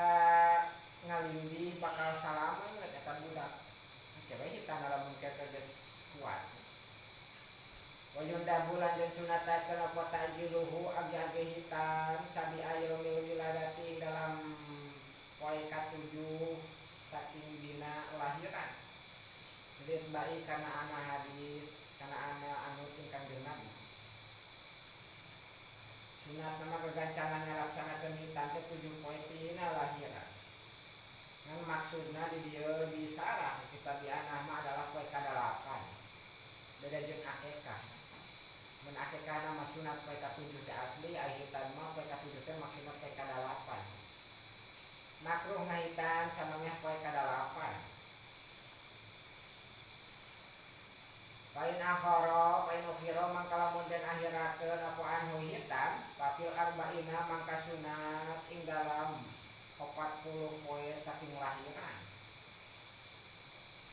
A: ngalindih bakal salamet eta budak. Engke we hitan lamun keur geus kuat. Wa yundabu lan den sunatakeun apa ta'jiluhu agi-agi hitan sabi ayaumil wiladati dalam poe katujuh saking dina lahiran. Jadi baik karena ana hadis, karena ana anu ingkang Nabi. Sunat nama kegancangan ngalaksanakeun hitan teh 7 poe tina lahiran. Ngan maksudna di dieu disarah kita di anah mah adalah poe kadalapan. Beda jeung akikah. Mun akikahna mah sunat poe katujuh teh asli, ai hitan mah poe katujuh teh maksudna poe kadalapan. Makruh ngahitan samemeh poe kadalapan. Pain akhara, pain ukhira mangka lamun den akhirakeun apa anhu hitan, pafil arba'ina mangka sunat ing dalam 40 poe saking lahiran.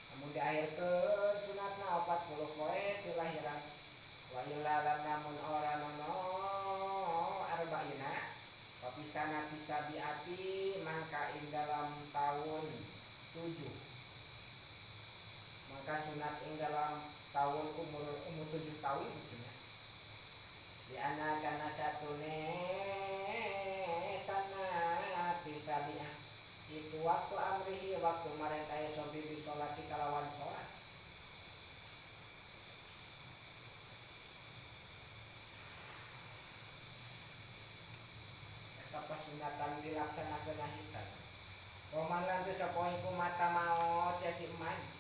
A: Lamun diakhirkeun sunatna 40 poe ti lahiran. Wa illa lan namun ora nono arba'ina papisana tisabiati mangka ing dalam tahun 7. Mangka sunat ing dalam tahun umur 7 tahun maksudnya. Di anak kana satune sanati sabiah itu waktu amrihi waktu marentah sobi bisolati kalawan sholat. Eta pasunatan dilaksanakeun hitan. Roman lan teu sapa iku mata maot ya si eman.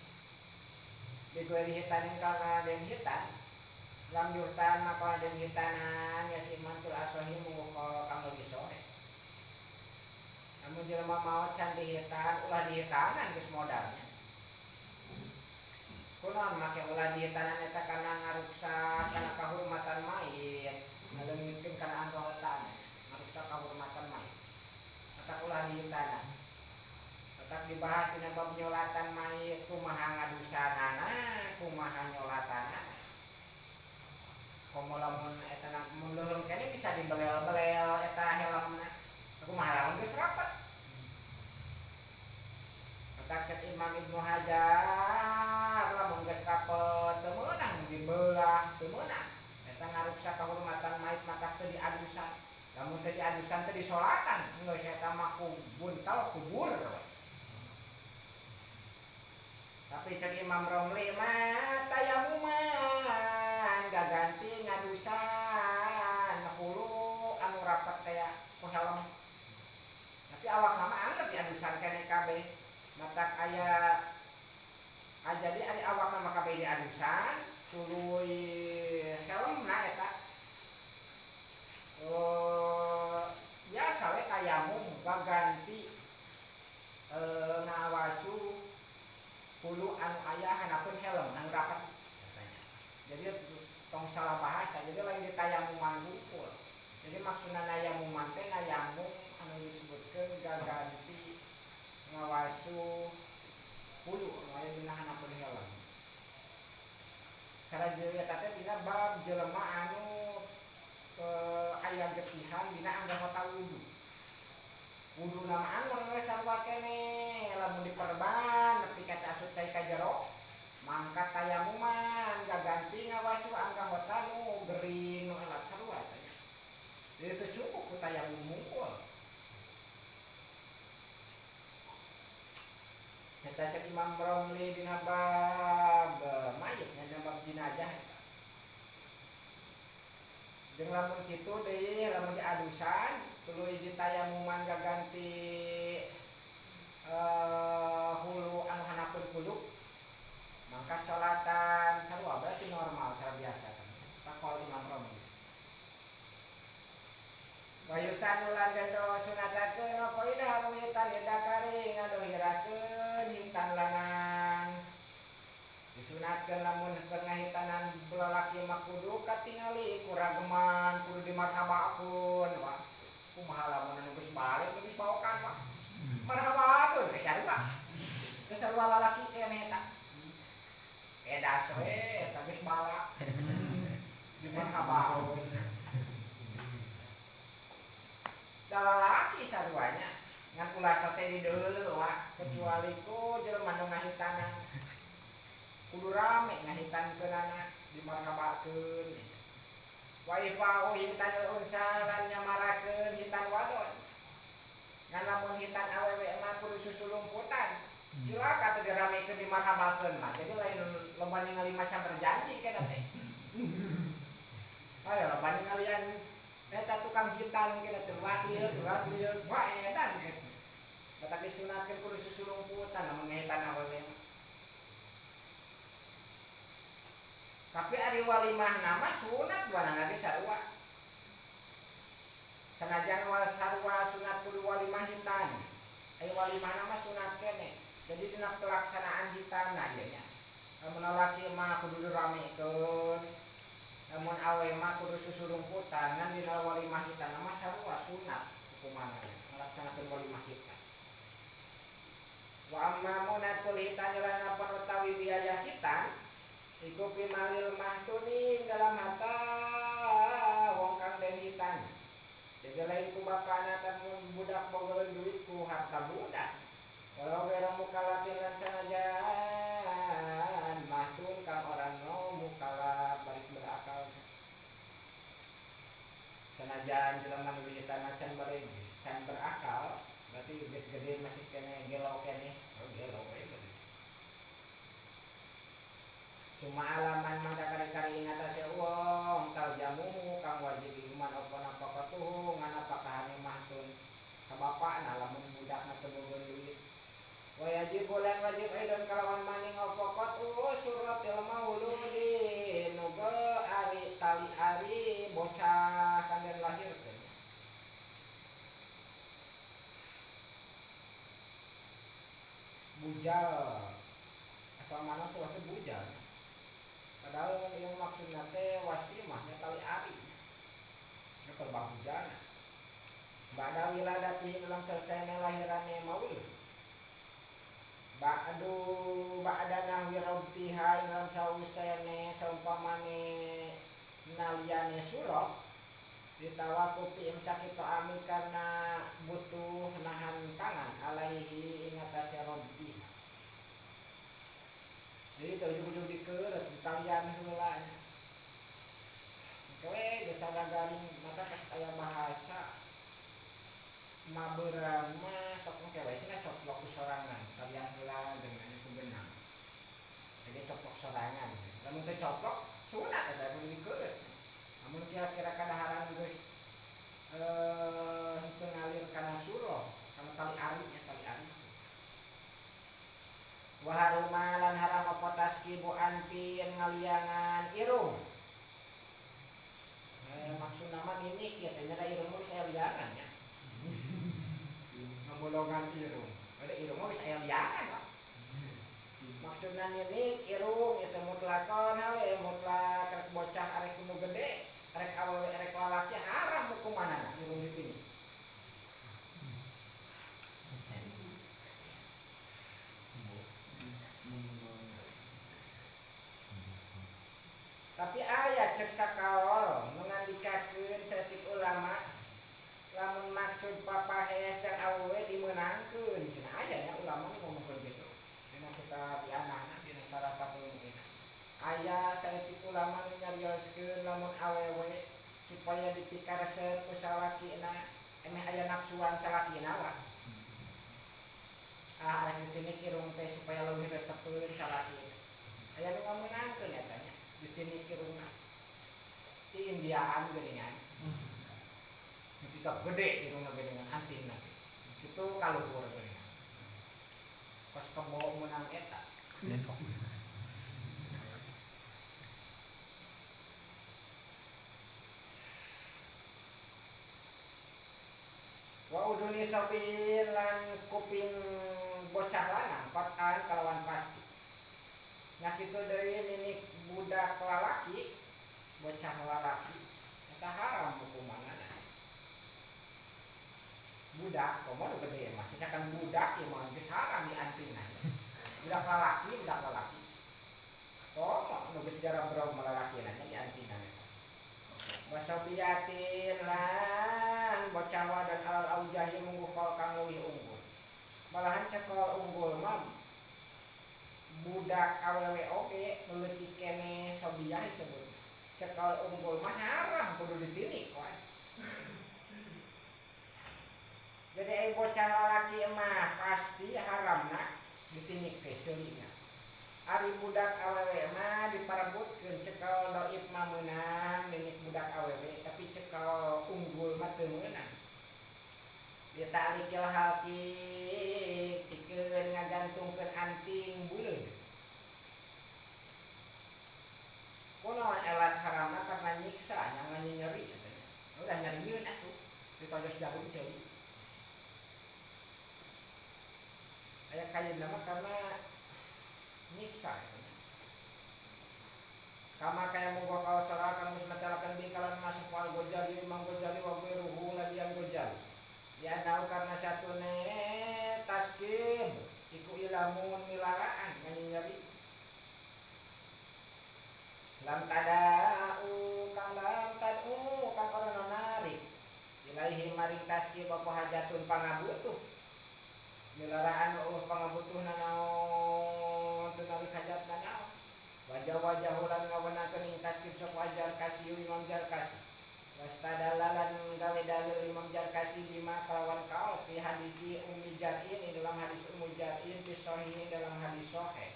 A: Digueri hitanin karena den hitan lam yurtan maka den hitanan ya si mantul asohi mungko kang leuwih sore. Namun jelema maot can dihitan ulah dihitanan geus modalnya. Kunaon make ulah dihitanan eta kana ngaruksak kana kahormatan mayit, ngaleungitkeun kana anggota ngaruksak kahormatan mayit. Eta ulah dihitanan. Tetap dibahas dina bab nyolatan mayit kumaha ngadusanana kumaha nyolatanana. Komo lamun eta mun leuheung keneh bisa dibelel-belel eta helmna. Kumaha lamun geus rapat. Eta cek Imam Ibnu Hajar lamun geus rapet teu meunang dibelah teu meunang. Eta ngaruksak kahormatan mayit maka teu diadusan. Lamun teu diadusan teu disolatan geus eta mah buntal kubur. Tapi cek Imam Romli mah tayamuman awak mah anggap diadusan keneh kabeh. Matak aya jadi ari awak mah kabeh diadusan tuluy helmna eta. Biasa we tayamum gaganti ngawasu hulu anu aya hanapun helm anu rapat katanya. Jadi tong salah bahasa, jadi lain ditayamuman hungkul. Jadi maksudna nayamuman teh nayamum anu disebutkeun gaganti ngawasu hulu anu aya dina hanapun helm. Cara jeung eta teh dina bab jelema anu aya getihan dina anggota wudu. Wudu nama angger we sarua keneh lamun diperban nepi ka asup cai ka jero mangkat tayamuman gaganti ngawasu anggota nu gering nu elat sarua teh. Jadi teu cukup ku tayamum hungkul. Eta cek Imam Romli dina bab mayit dina bab jenazah. Jeung lamun kitu deui lamun diadusan tuluy ditayamuman gaganti hulu anu hanapun hulu mangka salatan sarua berarti normal cara biasa kan. Takol Imam Romli. Wa yusanu lan den sunatakeun apa idah hitan dakari ngadohirakeun hitan lanang. Disunatkeun lamun keur ngahitanan lalaki mah kudu katingali kurageman kudu dimarhabakeun wah kumaha lamun anu geus balik geus baokan mah marhabakeun geus sarua geus sarua lalaki keneh eta edas we eta geus balak dimarhabakeun da lalaki saruanya ngan ulah sate di deuleu wah kecuali ku jelema nu ngahitanan kudu rame ngahitankeunana dimarhabakeun. Wa ifa'u hitanul unsa lan nyamarakeun hitan wadon. Ngan lamun hitan awewe mah kudu susulumputan. Cilaka teh diramekeun dimarhabakeun mah. Jadi lain loba ningali macam berjanji kana teh. Ayo loba ningalian eta tukang hitan kana teh wakil wah edan gitu. Batak disunatkeun kudu susulumputan lamun ngahitan awewe mah. Tapi ari walimah nama sunat duanana ge sarua. Sanajan wal sarua sunat kudu walimah hitan. Ari walimah nama sunat keneh. Jadi dina pelaksanaan hitan ieu nya. Lamun lalaki mah kudu diramekeun. Lamun awe mah kudu susurumputan ngan dina walimah hitan mah sarua sunat hukumanna ngalaksanakeun walimah hitan. Wa amma munatul hitan lan apa utawi biaya hitan iku pimalil mahtuni dalam harta wong kang den hitan. Jadi lain ku bapana tamun budak bogoleun duit ku harta budak. Walau gera mukalafin lan sanajan mahtun kang ora no mukalaf balik berakal. Sanajan jelema nu hitan can balik can berakal, berarti geus gede masih kene gelo keneh, oh gelo we. Cuma alaman mangka kari-kari ingatase wong taljamu kang wajib iman apa napakatuhu ngan apakahane mahtun ka bapakna lamun budakna teu boga duit. Wa yajib lan wajib aidon kalawan maning apa qatu suratil mauludi nuga ari tali ari bocah kang den lahirkeun. Bujal asal mana surah teh bujal. Padahal yang maksudna teh wasimah nya tali ari. Nya perbahujana. Ba'da wiladatihi dalam selesainya lahirane maulud. Ba'du ba'dana wirabtiha dalam sausene saumpamane naliane surah ditawakufi imsaki ta'ami karena butuh nahan tangan alaihi ing atase rabbiha. Jadi teu ujug-ujug dikeureut ditalian heula. Kowe geus garing maka pas aya bahasa mabeurang mah sok engke we cenah coplok ku sorangan talian heula dengan ku benang. Jadi coplok sorangan. Lamun teu coplok sunat eta kudu dikeureut. Lamun kira-kira kadaharan geus henteu ngalir kana surah, kana tali Wa haruma lan haram apa taskibu anfin ngaliangan irung. Maksud nama ini ya tanya da irung mah bisa liangan nya. Ngamolongan irung. Ada irung mah bisa liangan Pak. Maksudna ninik irung itu mutlakon we mutlak rek bocah arek nu gede rek awewe rek lalaki haram hukumanana irung ditinik. Tapi aya cek sakaol ngandikakeun saeutik ulama lamun maksud papahes dan awewe dimeunangkeun cenah aya nya ulama ngomongkeun kitu. Dina kitab Ianana dina Syarah Fathul Mu'in. Aya saeutik ulama nu nyarioskeun lamun awewe supaya dipikaresep ku salakina emeh aya nafsuan salakina lah. Ah arek ditinik irung teh supaya leuwih resepeun salakina. Aya nu ngameunangkeun eta nya. Ditinik irungna. Di Indiaan geuningan. Ketika gede irungna geuningan antingna. Kitu kaluhur geuningan. Pas kebo meunang eta. Wa uduni sabin lan kuping bocah lanang qat'an kalawan pasti. Nah kitu deui ninik budak lalaki, bocah lalaki eta haram hukumanana. Budak komo nu gede mah, misalkan budak ieu mah geus haram diantingna. Budak lalaki, budak lalaki. Komo nu geus jarabrog mah lalakina nya diantingna eta. Wasobiyatin lan bocah wadan alal aujahi mungguh kol kang leuwih unggul. Malahan cekol unggul mah budak awewe oge leutik keneh sobiyah disebut. Cekal unggul mah haram kudu ditinik wae. Jadi ai bocah lalaki mah pasti haramna ditinik teh ceulina. Ari budak awewe mah diparebutkeun cekal dhaif mah meunang ninik budak awewe tapi cekal unggul mah teu meunang. Ditalikil halqi cikeun ngagantungkeun anting buleud. Kunaon elat haramna karena nyiksa nya nyeri katanya. Udah nyerieun atuh ditojos jarum ceuli. Aya kayeuna mah karena nyiksa katanya. Kama kaya munggo kaos salah kang geus macalakeun bi kalan masuk wal gojali Imam Gojali wa ghairuhu ladian Gojali. Ya nau karena satune taskib iku ilamun milaraan nyeri. Lam tada'u kang lam tad'u kang ora narik ilaihi maring taskib apa hajatun pangabutuh. Milaraan eueuh pangabutuhna naon teu narik hajatna naon. Wajah-wajah lan ngawenakeun ing taskib sok wajar kasih Imam Jarkasi. Wastadalalan gawe dalil Imam Jarkasi bima kalawan kaul fi hadisi Ummi Jar'in di dalam hadis Ummu Jar'in fi sahih dalam hadis sahih.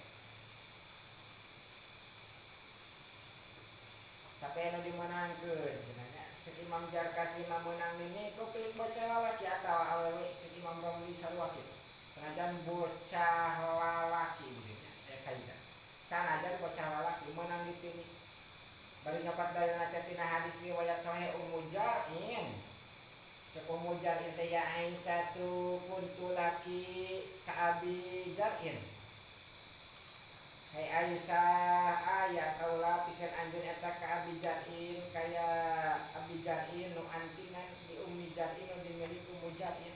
A: Tapi anu dimenangkeun cenah nya cek Imam Jarkasi mah meunang nini kuping bocah lalaki atawa awewe cek Imam Romli sarua kitu. Sanajan bocah lalaki nya aya kaidah. Sanajan bocah lalaki meunang ditinik. Bari nyopat dalilna teh tina hadis riwayat sahih Ummu Jar'in. Cek Ummu Jar'in teh ya Aisyatu kuntu laki ka Abi Jar'in. Hai Aisyah aya kaula pikeun anjeun eta ka Abi Jar'in kaya Abi Jar'in nu antingan di Ummi Jar'in nu dimilik Ummu Jar'in.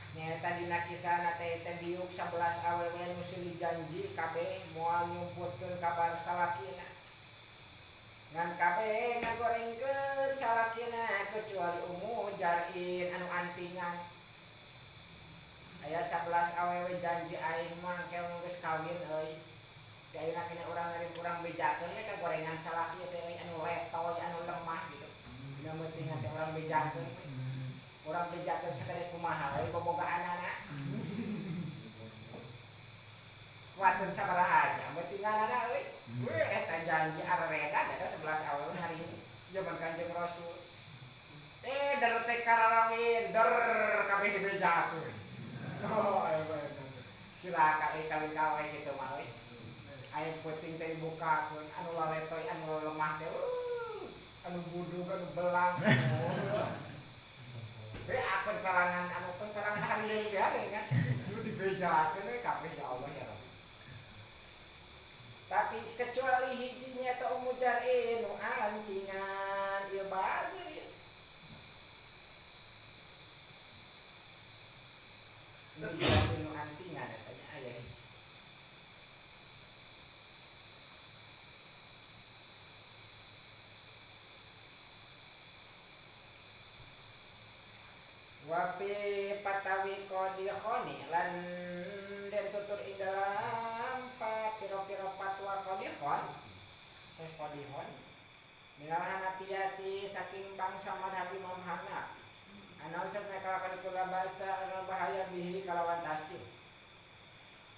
A: Nyaeta dina kisahna teh teh diuk 11 awewe nu silih janji kabeh moal nyumputkeun kabar salakina. Ngan kabeh ngagorengkeun salakina kecuali Ummu Jar'in anu antingan. Aya 11 awewe janji aing mah engke geus kawin euy. Di ayeuna kene urang ngirim urang bejakeun we ka gorengan salaki teh euy anu letoy anu lemah gitu. Dina meutingan teh urang bejakeun we. Urang bejakeun sakade kumaha we bobogaanana. Kuateun sabaraha aja meutinganana euy. We eta janji areredan eta 11 awewe hari ini zaman Kanjeng Rasul. Der teh kararawin, der kabeh dibejakeun. Cilaka euy kawin ka we kitu mah euy. Aya peuting teh dibukakeun anu laletoy anu lemah teh anu budug anu belang. Be akun kalangan anu pun kalangan hari deui teh kan. Lu dibejakeun we kabeh ya Allah ya Rabbi. Tapi kecuali hijinya ta Ummu Jar'in nu antingan ieu bager ieu. Nu antingan eta nya aya hiji. Wapi patawi qadikhoni lan den tutur ing dalam piro-piro fatwa qadikhon Syekh Qadikhon minal Hanafiyati saking bangsa madhab Imam Hanafi anaun satna kalakan kula basa anu bahaya bihi kalawan tasdid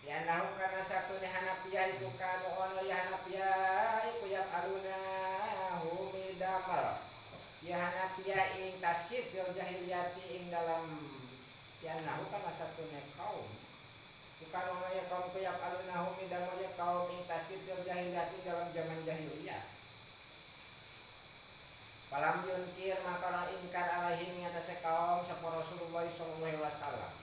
A: di anahum karena satune Hanafiyah iku kanu ono ya Hanafiyah iku yap aluna humidamal ya Hanafiyah ing taskib fil jahiliyati ing dalam yanahu kana satune kaum bukan ono ya kaum kuyap alunahu midamul ya kaum ing taskib fil jahiliyati dalam zaman jahiliyah falam yunkir maka ingkar alaihim ngatasi kaum sapa Rasulullah sallallahu alaihi wasallam.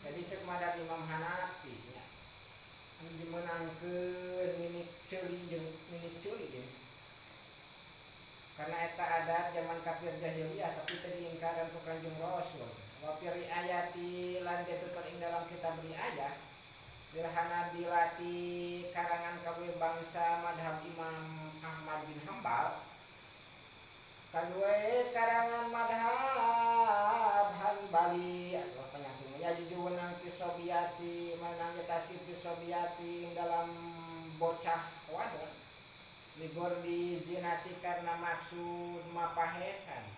A: Jadi cek madhab Imam Hanafi nya anu dimeunangkeun minik ceuli jeung minik ceuli jeung karena eta adat zaman kafir jahiliyah tapi teu diingkaran ku Kanjeng Rasul. Wa fi riayati lan ditutur ing dalam kitab riayah lil Hanabilati karangan kawe bangsa madhab Imam Ahmad bin Hambal kadue karangan madhab Hanbali atau penyakit ya jujur wenang kisobiyati menang taskib kisobiyati ing dalam bocah wadon libur dizinati karena maksud mapahesan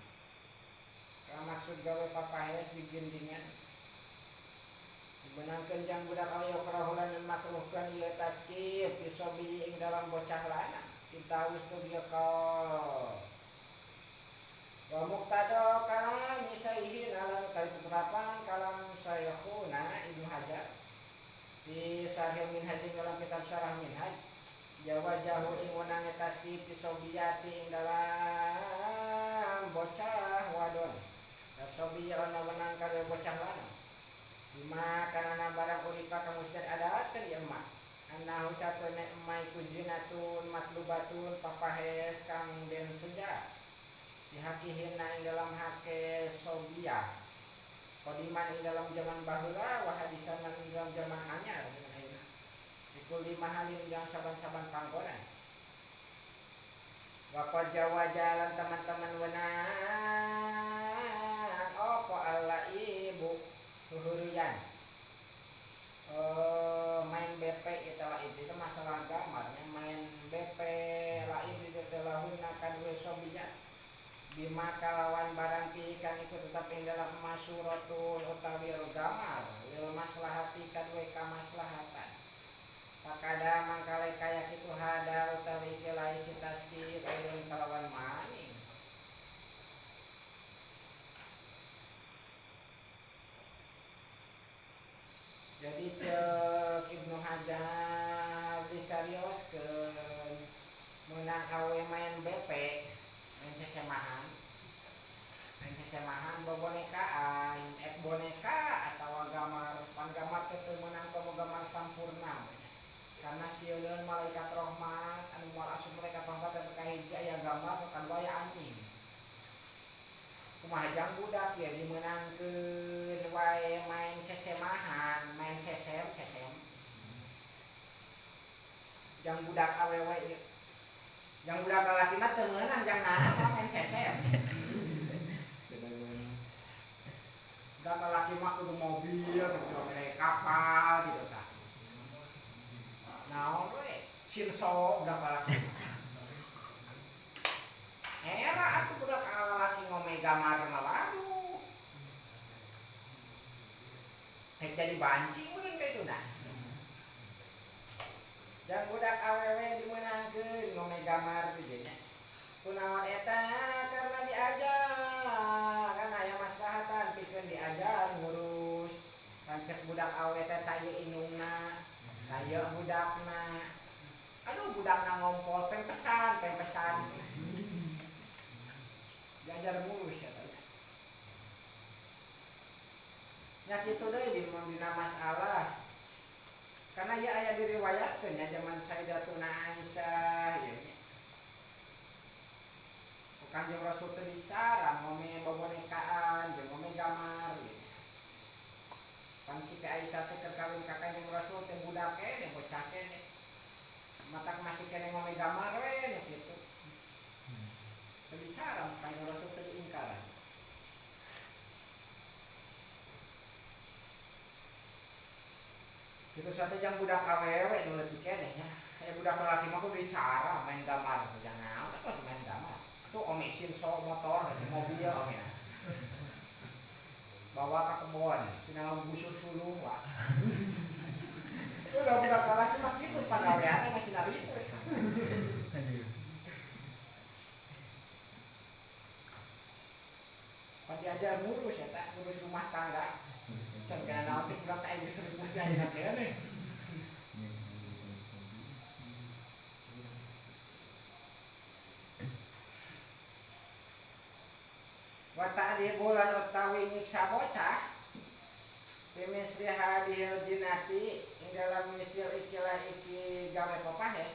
A: karena maksud gawe papahes digindingan dibenangkeun jang budak ayo kerahulan dan makruhkeun ieu taskib disobi ing dalam bocah lanang ditawus tu dia kaul wa muqtada kalam saihin alam kali keterapan kalam saykhuna Ibnu Hajar di Syarh Minhaj dalam kitab Syarah Minhaj jawajahu ing wenange taskib disobiyati ing dalam bocah wadon tasobiya ana wenang karo bocah lanang bima kana barang uripa kang mesti adakeun ieu emak annahu satune emak iku zinatun matlubatun papahes kang den seja dihakihinna ing dalam hake sobiyah qadiman ing dalam zaman baheula wa hadisan ing dalam zaman anyar dikuli mahalin yang saban-saban panggonan wa jawajalan teman-teman wenang opo alla ibu huhurian main BP itu laib itu masalah gambarnya main BP laib itu lahunna kadue sobiyat bima kalawan barang pi kang iku tetep ing dalam masuratun utawi gambar lil maslahati kadue kamaslahatan pakada mangkale kaya kitu hada utawi iki lae kita skip ayun kalawan maning. Jadi cek Ibnu Hajar dicarioskeun meunang awe main BP main sesemahan bobonekaan ek boneka atawa gambar pan gambar teh teu meunang komo gambar sampurna karena sieun malaikat rahmat anu moal asup malaikat rahmat teh kahiji aya gambar kadua aya anjing kumaha jang budak ya dimeunangkeun wae main sesemahan main sesem sesem jang budak awewe ieu jang budak lalaki mah teu meunang jang naon main sesem budak lalaki mah kudu mobil kudu kapal gitu tah naon we Shinso budak lalaki era atuh budak lalaki ngome gambar mah waduh rek jadi banci meureun ka itu nah jang budak awewe dimeunangkeun ngome gambar teh nya kunaon eta karena diajar kan aya maslahatan pikeun diajar ngurus kan cek budak awewe budakna ngompol pempesan pempesan. Diajar mulus ya teh. Nya kitu deui di dina masalah. Karena ya aya diriwayatkeun nya zaman Sayyidatuna Aisyah ya nya. Kanjeng Rasul teh disaran ngome bobonekaan jeung ngome gamar gitu. Pan Siti Aisyah teh keur kawin ka Kanjeng Rasul teh budak keneh bocah keneh. Matak masih keneh ngome gamar we nya kitu. Teu disaran Kanjeng Rasul teh diingkaran. Kitu sate jang budak awewe nu leutik keneh nya. Aya budak lalaki mah kudu dicara main gamar jangan naon main gamar. Tuh omesin so motor, mobil omena. Bawa ke kebun, sinang busur suluh wah. Udah budak lalaki mah kitu pagawean teh masih nari. Pan diajar ngurus eta, ngurus rumah tangga. Can kana naon teh budak teh geus ribut ayeuna keneh. Wa ta'dibulan utawi nyiksa bocah bimisri hadhil jinati ing dalam misil ikilah iki gawe popahes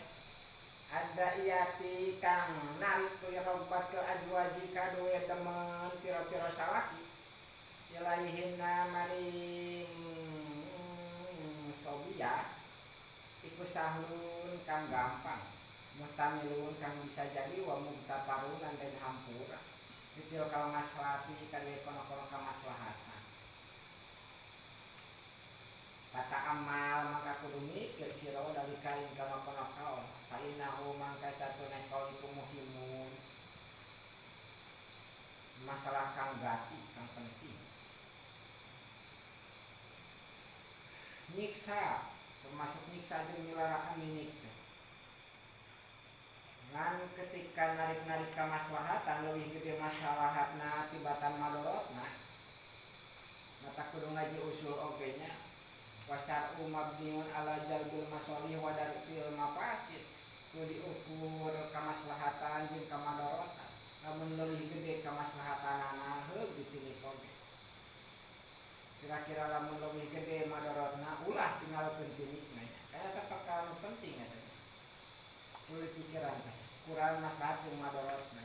A: ada iati kang narik lirobat ke azwaji kaduwe temen pira-pira salaki ilaihinna maring sobia iku sahlun kang gampang muhtamilun kang bisa jadi wa mugtaparun lan den hampura detail kalau maslahati kali kono-kono kamaslahatan. Kata amal maka kudu mikir sira dari kain kono-kono kaon. Fa innahu mangka satuna kaul iku muhimun. Masalah kang gati, kang penting. Nyiksa, termasuk nyiksa jeung milaraan minik. Ngan ketika narik-narik kamaslahatan leuwih gede maslahatna tibatan madorotna mata kudu ngaji usul oge nya wasar'u mabniun ala jalbil masolih wa dar'il mafasid kudu diukur kamaslahatan jeung kamadorotan lamun leuwih gede kamaslahatanana heuh ditilik oge kira-kira lamun leuwih gede madorotna ulah tinggalkeun tinikna nya eta perkara nu penting eta kudu pikiran teh ukuran maslahat jeung madorotna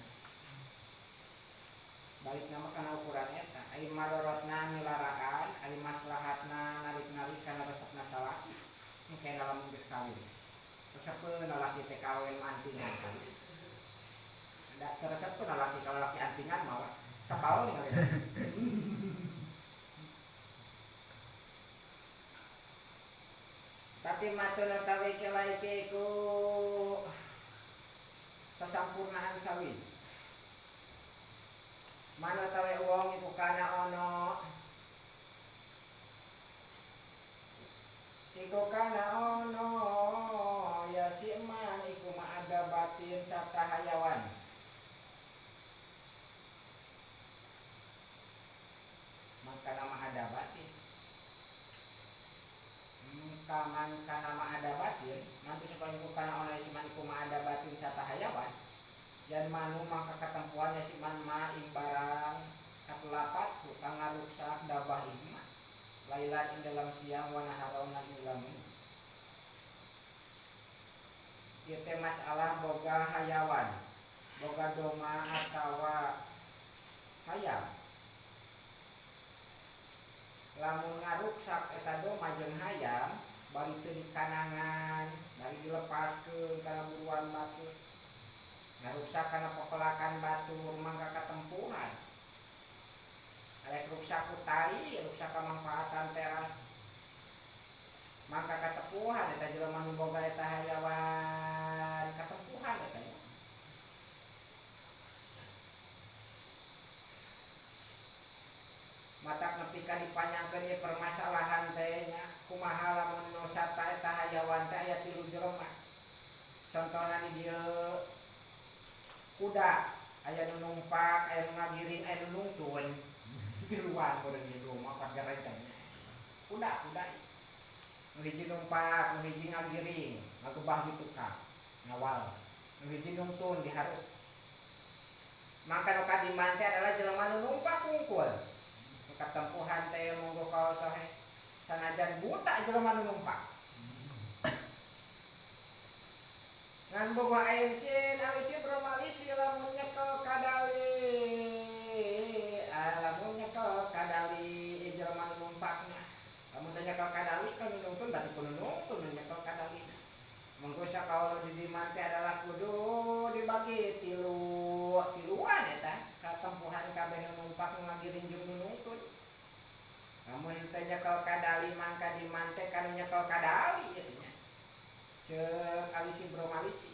A: balik nama kana ukuran eta ari madorotna milaraan ari maslahatna narik-narik kana resepna salaki engke lamun geus kawin resepeun lalaki teh kawin antingan da teresepeun lalaki ka lalaki antingan mah sapaul ningali. Tapi matun utawi kelaike iku sasampurnaan sawi. Mana tawe wong iku kana ono iku kana ono ya si man iku ma'ada batin sarta hayawan. Maka nama ada batin. Kaman kana ma'ada batin, nanti supaya iku kana ono si man iku ma'ada batin sarta hayawan. Yan manu maka ketempuannya si man ma ing barang katelapat kang ngaruksak dabah ima lailan ing dalam siang wa naharon lan ing dalam ieu teh masalah boga hayawan boga doma atawa hayam lamun ngaruksak eta doma jeung hayam bari teu dikanangan bari dilepaskeun kana buruan batur ngaruksak kana pepelakan batur mangga katempuhan arek ruksak ku tai ruksak kamanfaatan teras mangga katepuhan eta jelema nu boga eta hayawan katempuhan eta nya. Matak nepi ka dipanjangkeun ieu permasalahan teh nya kumaha lamun nu sarta eta hayawan teh aya tilu jelema contohna di dieu kuda aya nu numpak aya nu ngagiring aya nu nungtun tiluan kudu di rumah pakai rencana kuda kuda nu hiji numpak nu hiji ngagiring ngagebah di tukang Ngawal. Nu hiji nungtun dihareup. Mangka nu kadiman teh adalah jelema nu numpak hungkul. Nu katempuhan teh monggo kaul sahih sanajan buta jelema nu numpak. Ngan boga aing sin alisi bromalisi lamun nyekel kadali. Lamun nyekel kadali jelema nu numpakna. Lamun teh nyekel kadali kan nu nungtun berarti kudu nungtun nu nyekel kadalina. Monggo sakaul di diman teh adalah kudu dibagi tilu tiluan eta katempuhan kabeh nu numpak nu ngagiring jeung nu nungtun. Lamun teh nyekel kadali mangka diman teh kanu nyekel kadali ieu nya. Ceuk alisi bromalisi.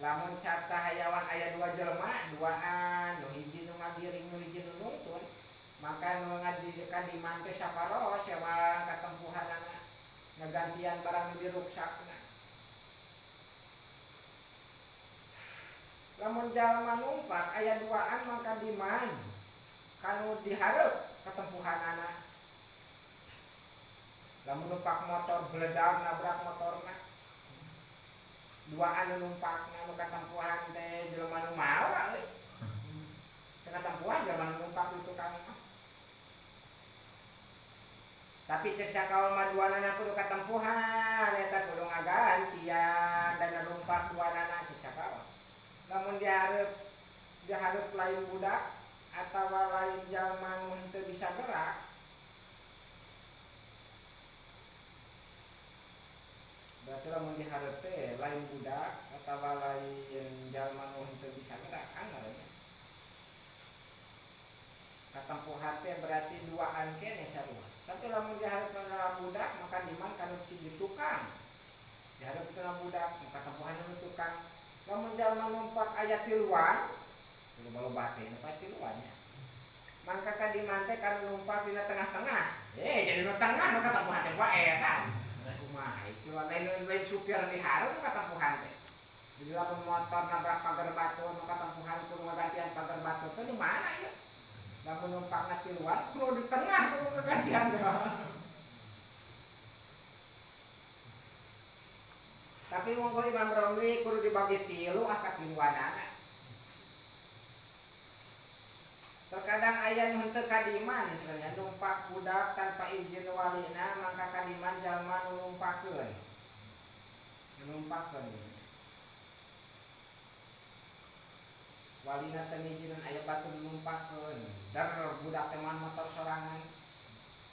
A: Lamun carta hayawan aya dua jelema, duaan, nu hiji nu ngagiring nu hiji nu nungtun, maka nu kadiman teh saparos sewa katempuhanana ngagantian barang nu diruksakna. Lamun jalma numpak aya duaan mangka diman kanu dihareup katempuhanana. Lamun numpak motor beledag nabrak motorna. Duaan nu numpakna nu katempuhan teh jelema nu mawa euy. Teu katempuhan jelema nu numpak di tukang mah. Tapi cek sakaul mah duanana kudu katempuhan eta kudu ngagantian dan numpak duanana cek sakaul. Lamun dihareup lain budak atawa lain jalma nu henteu bisa gerak, berarti lamun dihareup teh lain budak atawa lain jalma nu henteu bisa gerak kan ngaranna. Katempuhan teh berarti duaan keneh sarua. Tapi lamun dihareup kana budak maka diman kanu di tukang. Dihareup kana budak maka katempuhan nu tukang. Lamun jalma numpak aya tiluan, loba-loba teh numpak tiluan nya. Mangka kadiman teh kanu numpak dina tengah-tengah. Jadi nu tengah nu katempuhan teh wae eta. Kumaha itu lain supir dihareup nu katempuhan teh. Jadi lamun motor nabrak pagar batu nu katempuhan kudu ngagantian pagar batu teh di mana ieu? Lamun numpakna tiluan kudu di tengah kudu ngagantian teh. Tapi monggo Imam Romli kudu dibagi tilu ah katiluanana. Terkadang aya nu henteu kadiman sebenarnya numpak budak tanpa izin walina mangka kadiman jalma nu numpakeun. Nu numpakeun. Walina teu ngijinan aya batur numpakeun. Dar budak teh motor sorangan.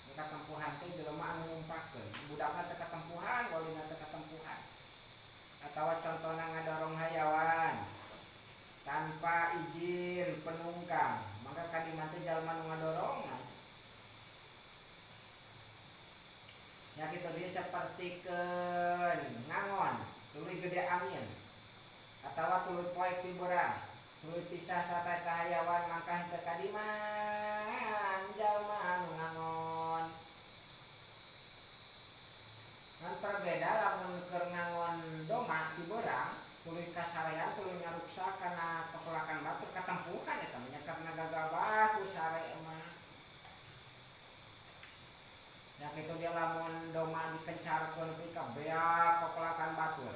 A: Nu katempuhan teh jelema anu numpakeun. Budakna teu katempuhan, walina teu katempuhan. Atawa contohna ngadorong hayawan tanpa izin penunggang, maka kadiman teh jalma nu ngadorongan. Ya kitu deui sapertikeun ngangon, tuluy gede angin atawa tuluy poek tiburan, tuluy pisah sarta hayawan mangka henteu kadiman jalma anu ngangon. Ngan perbeda lamun keur ngangon doma tiburang tuluy kasarean tuluy ngaruksak kana pekelakan batur katempuhan eta mah karena gagabah ku sare mah. Ya kitu dia lamun doma dikencarkeun nepi ka beak pekelakan batur.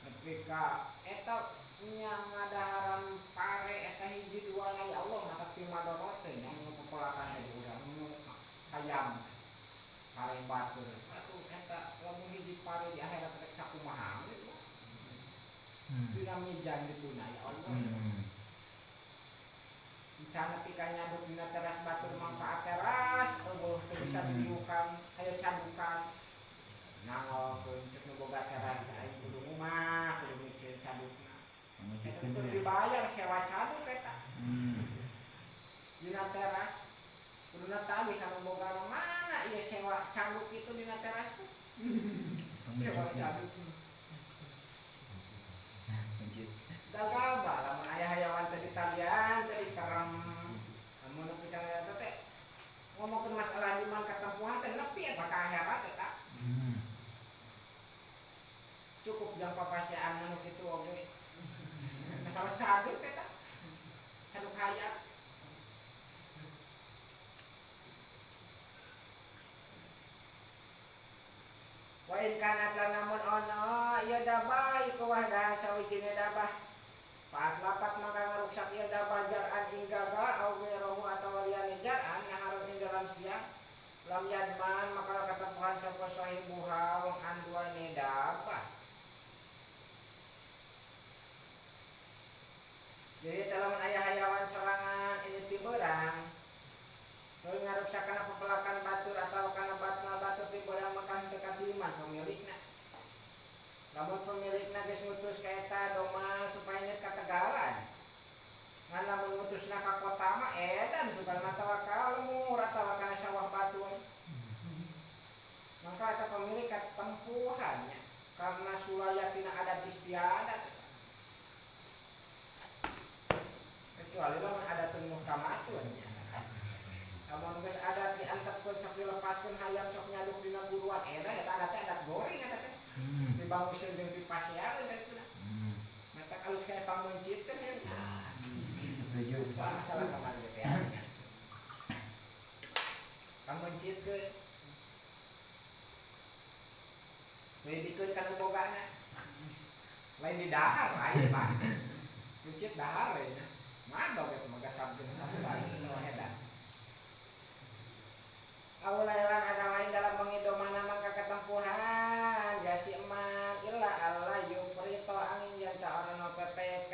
A: Nepi ka eta nya ngadaharan pare eta hiji dua na ya Allah mata pimadorot teh nya nu pekelakan teh urang nu hayam pare batur. Atuh eta lamun hiji pare di akhirat rek sakumaha gitu. Dina mijan dituna ya Allah. Encana pika nyaduk dina teras batur mangfaat teras eueuh teu bisa diliukan aya cadukan. Nangolkeun ceuk nu boga teras teh aya kudu ngumah kudu miceun cadukna. Eta teu dibayar sewa caduk eta. Dina teras kuduna tagih ka nu boga mana ieu sewa caduk itu dina teras tuh. Sewa caduk. Gagabah lamun aya hayawan teh ditalian teh dikerem. Lamun nepi ka eta teh ngomongkeun masalah iman katempuhan teh nepi eta ka akhirat eta. Cukup jang papasiaan nu kitu oge. Masalah caduk eta. Caduk hayam. Wa in kanat lan namun ono ieu Lam yadman maka katempuhan sapa sahibuha wong anduane dabah. Jadi dalam aya hayawan sorangan ini ti beurang tuluy ngaruksak kana pepelakan batur atawa kana batna batur ti beurang maka henteu katiman pemilikna. Lamun pemilikna geus ngutus ka eta doma supaya nyet ka Tegalan. Ngan lamun ngutusna ka kota mah edan sugan atawa ka lemur atawa kana sawah batur. Maka eta pemilik katempuhannya karena sulaya tina adat istiadat. Kecuali lamun adatun muhkamatun nya. Lamun geus adat diantepkeun sok dilepaskeun hayam sok nyaduk dina buruan edan eta adatnya adat goreng eta teh. Dibanguseun jeung dipasean eta teh. Mata alus kana pamuncitkeun ya.
B: Setuju.
A: Masalah kamari teh. Pamuncitkeun. Lain dikeun ka nu bogana. Lain di dahar lain mah. Mencit dahar lain. Madog eta mah gasab jeung sabulan sawahedan. Aulailan ada lain dalam pengidomana maka ketempuhan ya si eman illa alla yuprito angin janta orno PPK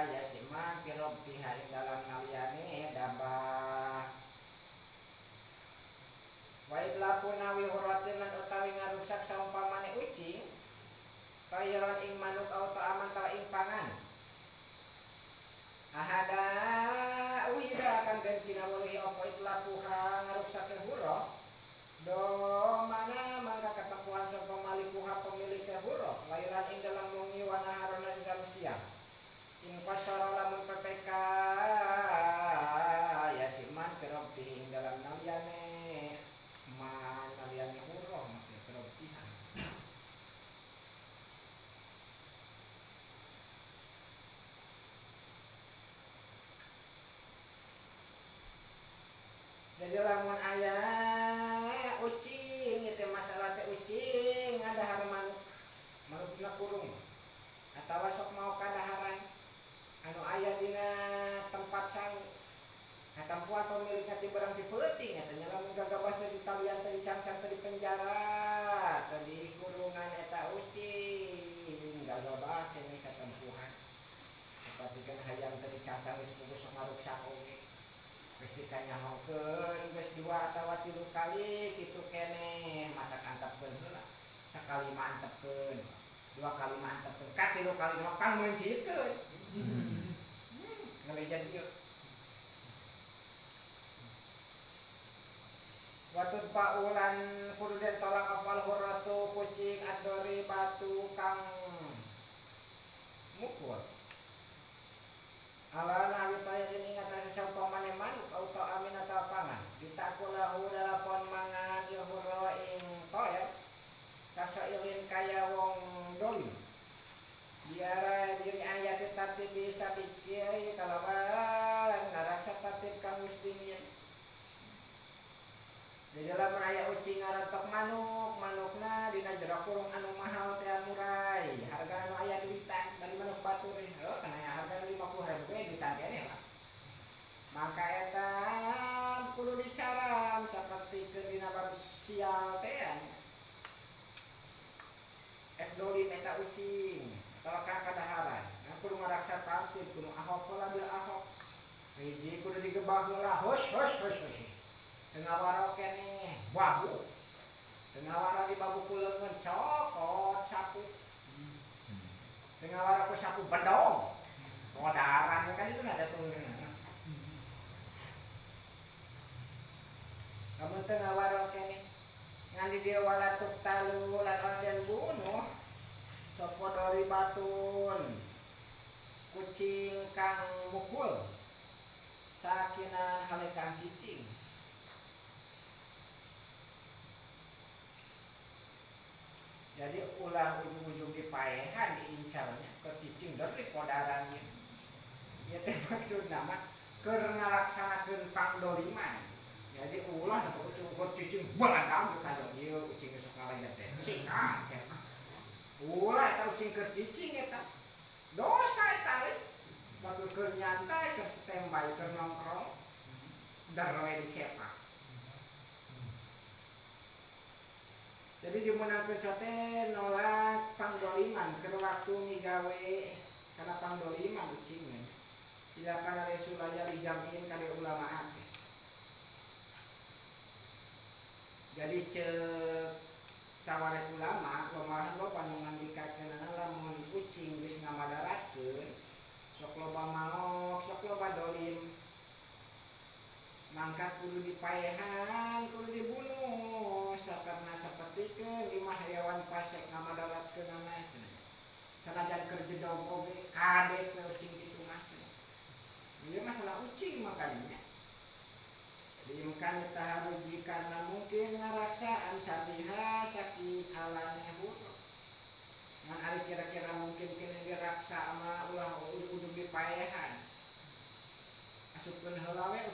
A: ya si eman pirobtiha ing dalam naliane dabah. Wa idlaku nawi huratin lan utawi ngaruksak saumpamane ucing toiron ing manuk au ta'aman tawa ing pangan. Ahada uhida akan den kinawuluhi apa itlaquha ngaruksake huruf do mana mangka ketepuan sapa malikuha pemilik huruf lailan ing dalam wengi wa naharona ing dalam siang ing qasara lamun PPK ya siman kerobti ing dalam naliane man naliane huruf maksudnya kerobtiha. Jadi lamun aya ucing itu masalah teh ucing ngadahar manuk manukna kurung atawa sok mau kadaharan anu aya dina tempat sangu katempuan pemilikna ti barang ti peuting eta nya lamun gagabah teh ditalian teh dicangsang teh di penjara teh di kurungan eta ucing gagabah keneh katempuhan sapertikeun hayam teh dicangsang geus puguh sok ngaruksak oge. Geus dikanyahokeun geus 2 atawa 3 kali kitu keneh mata antepkeun heula. Sakali mah antepkeun, 2 kali mah antepkeun, ka 3 kali mah pangmencitkeun. Ngalejan ieu. Watut paulan kudu den tolak apal hurratu kucing adori batu kang mukul. Ala nawi tayarin ing atase saumpamane manuk atau amin atau pangan ditakulahu dalapon mangan yahura ing toer kasailin kaya wong dolim biara diri ayat tetapi bisa pikir kalawan ngaraksa tatib kang wis dingin. Di dalam aya ucing ngarantok manuk manukna dina jero kurung anu mahal teh murai harga anu aya duitan dari manuk batur heuh kana harga 50.000 ge duitan keneh lah. Maka eta kudu dicaram saperti keur dina bab sial teh ek dolim eta ucing atawa ka kadaharan nah kudu ngaraksa tatib kudu ahok pola bil ahok hiji kudu digebah heula hos hos hos hos. Tengah waro keneh babu. Tengah waro di babu kuleungeun cokot sapu. Tengah waro ku sapu bedong. Kodaran kan itu ada tuh. Lamun tengah waro keneh ngan di dieu walatuk talu lan orang den bunuh sapa dori batun kucing kang mukul sakinan hale kang cicing. Jadi ulah ujung-ujung dipaehan diincarnya ke cicing dari kodarannya. Ya teh maksudna mah keur ngalaksanakeun pangdoliman. Jadi ulah ujung ke cicing baladang ka ieu ucing sok ngalain teh. Sikat cenah. Ulah eta ucing keur cicing eta. Dosa eta euy. Batur keur nyantai keur standby keur nongkrong. Dar we disepak. Jadi dimenangkeun sate nolak pangdoliman keur waktu migawe kana pangdoliman ucingna. Ila kana sulaya dijamin kade ulama akeh. Jadi cek saware ulama lomarahan loba nu ngandikakeunana lamun ucing geus ngamadarakeun sok loba maok, sok loba dolim. Mangka kudu dipaehan, kudu dibunuh sakarna sapertikeun di mah hayawan pasek ngamadaratkeunana cenah. Sanajan keur jedog oge kade we ucing kitu mah cenah. Ieu masalah ucing makanya. Diimkan taharuji karena mungkin ngaraksaan sabiha saking alane huruf. Ngan ari kira-kira mungkin kene diraksa ama ulah ujug-ujug dipaehan. Asupkeun heula we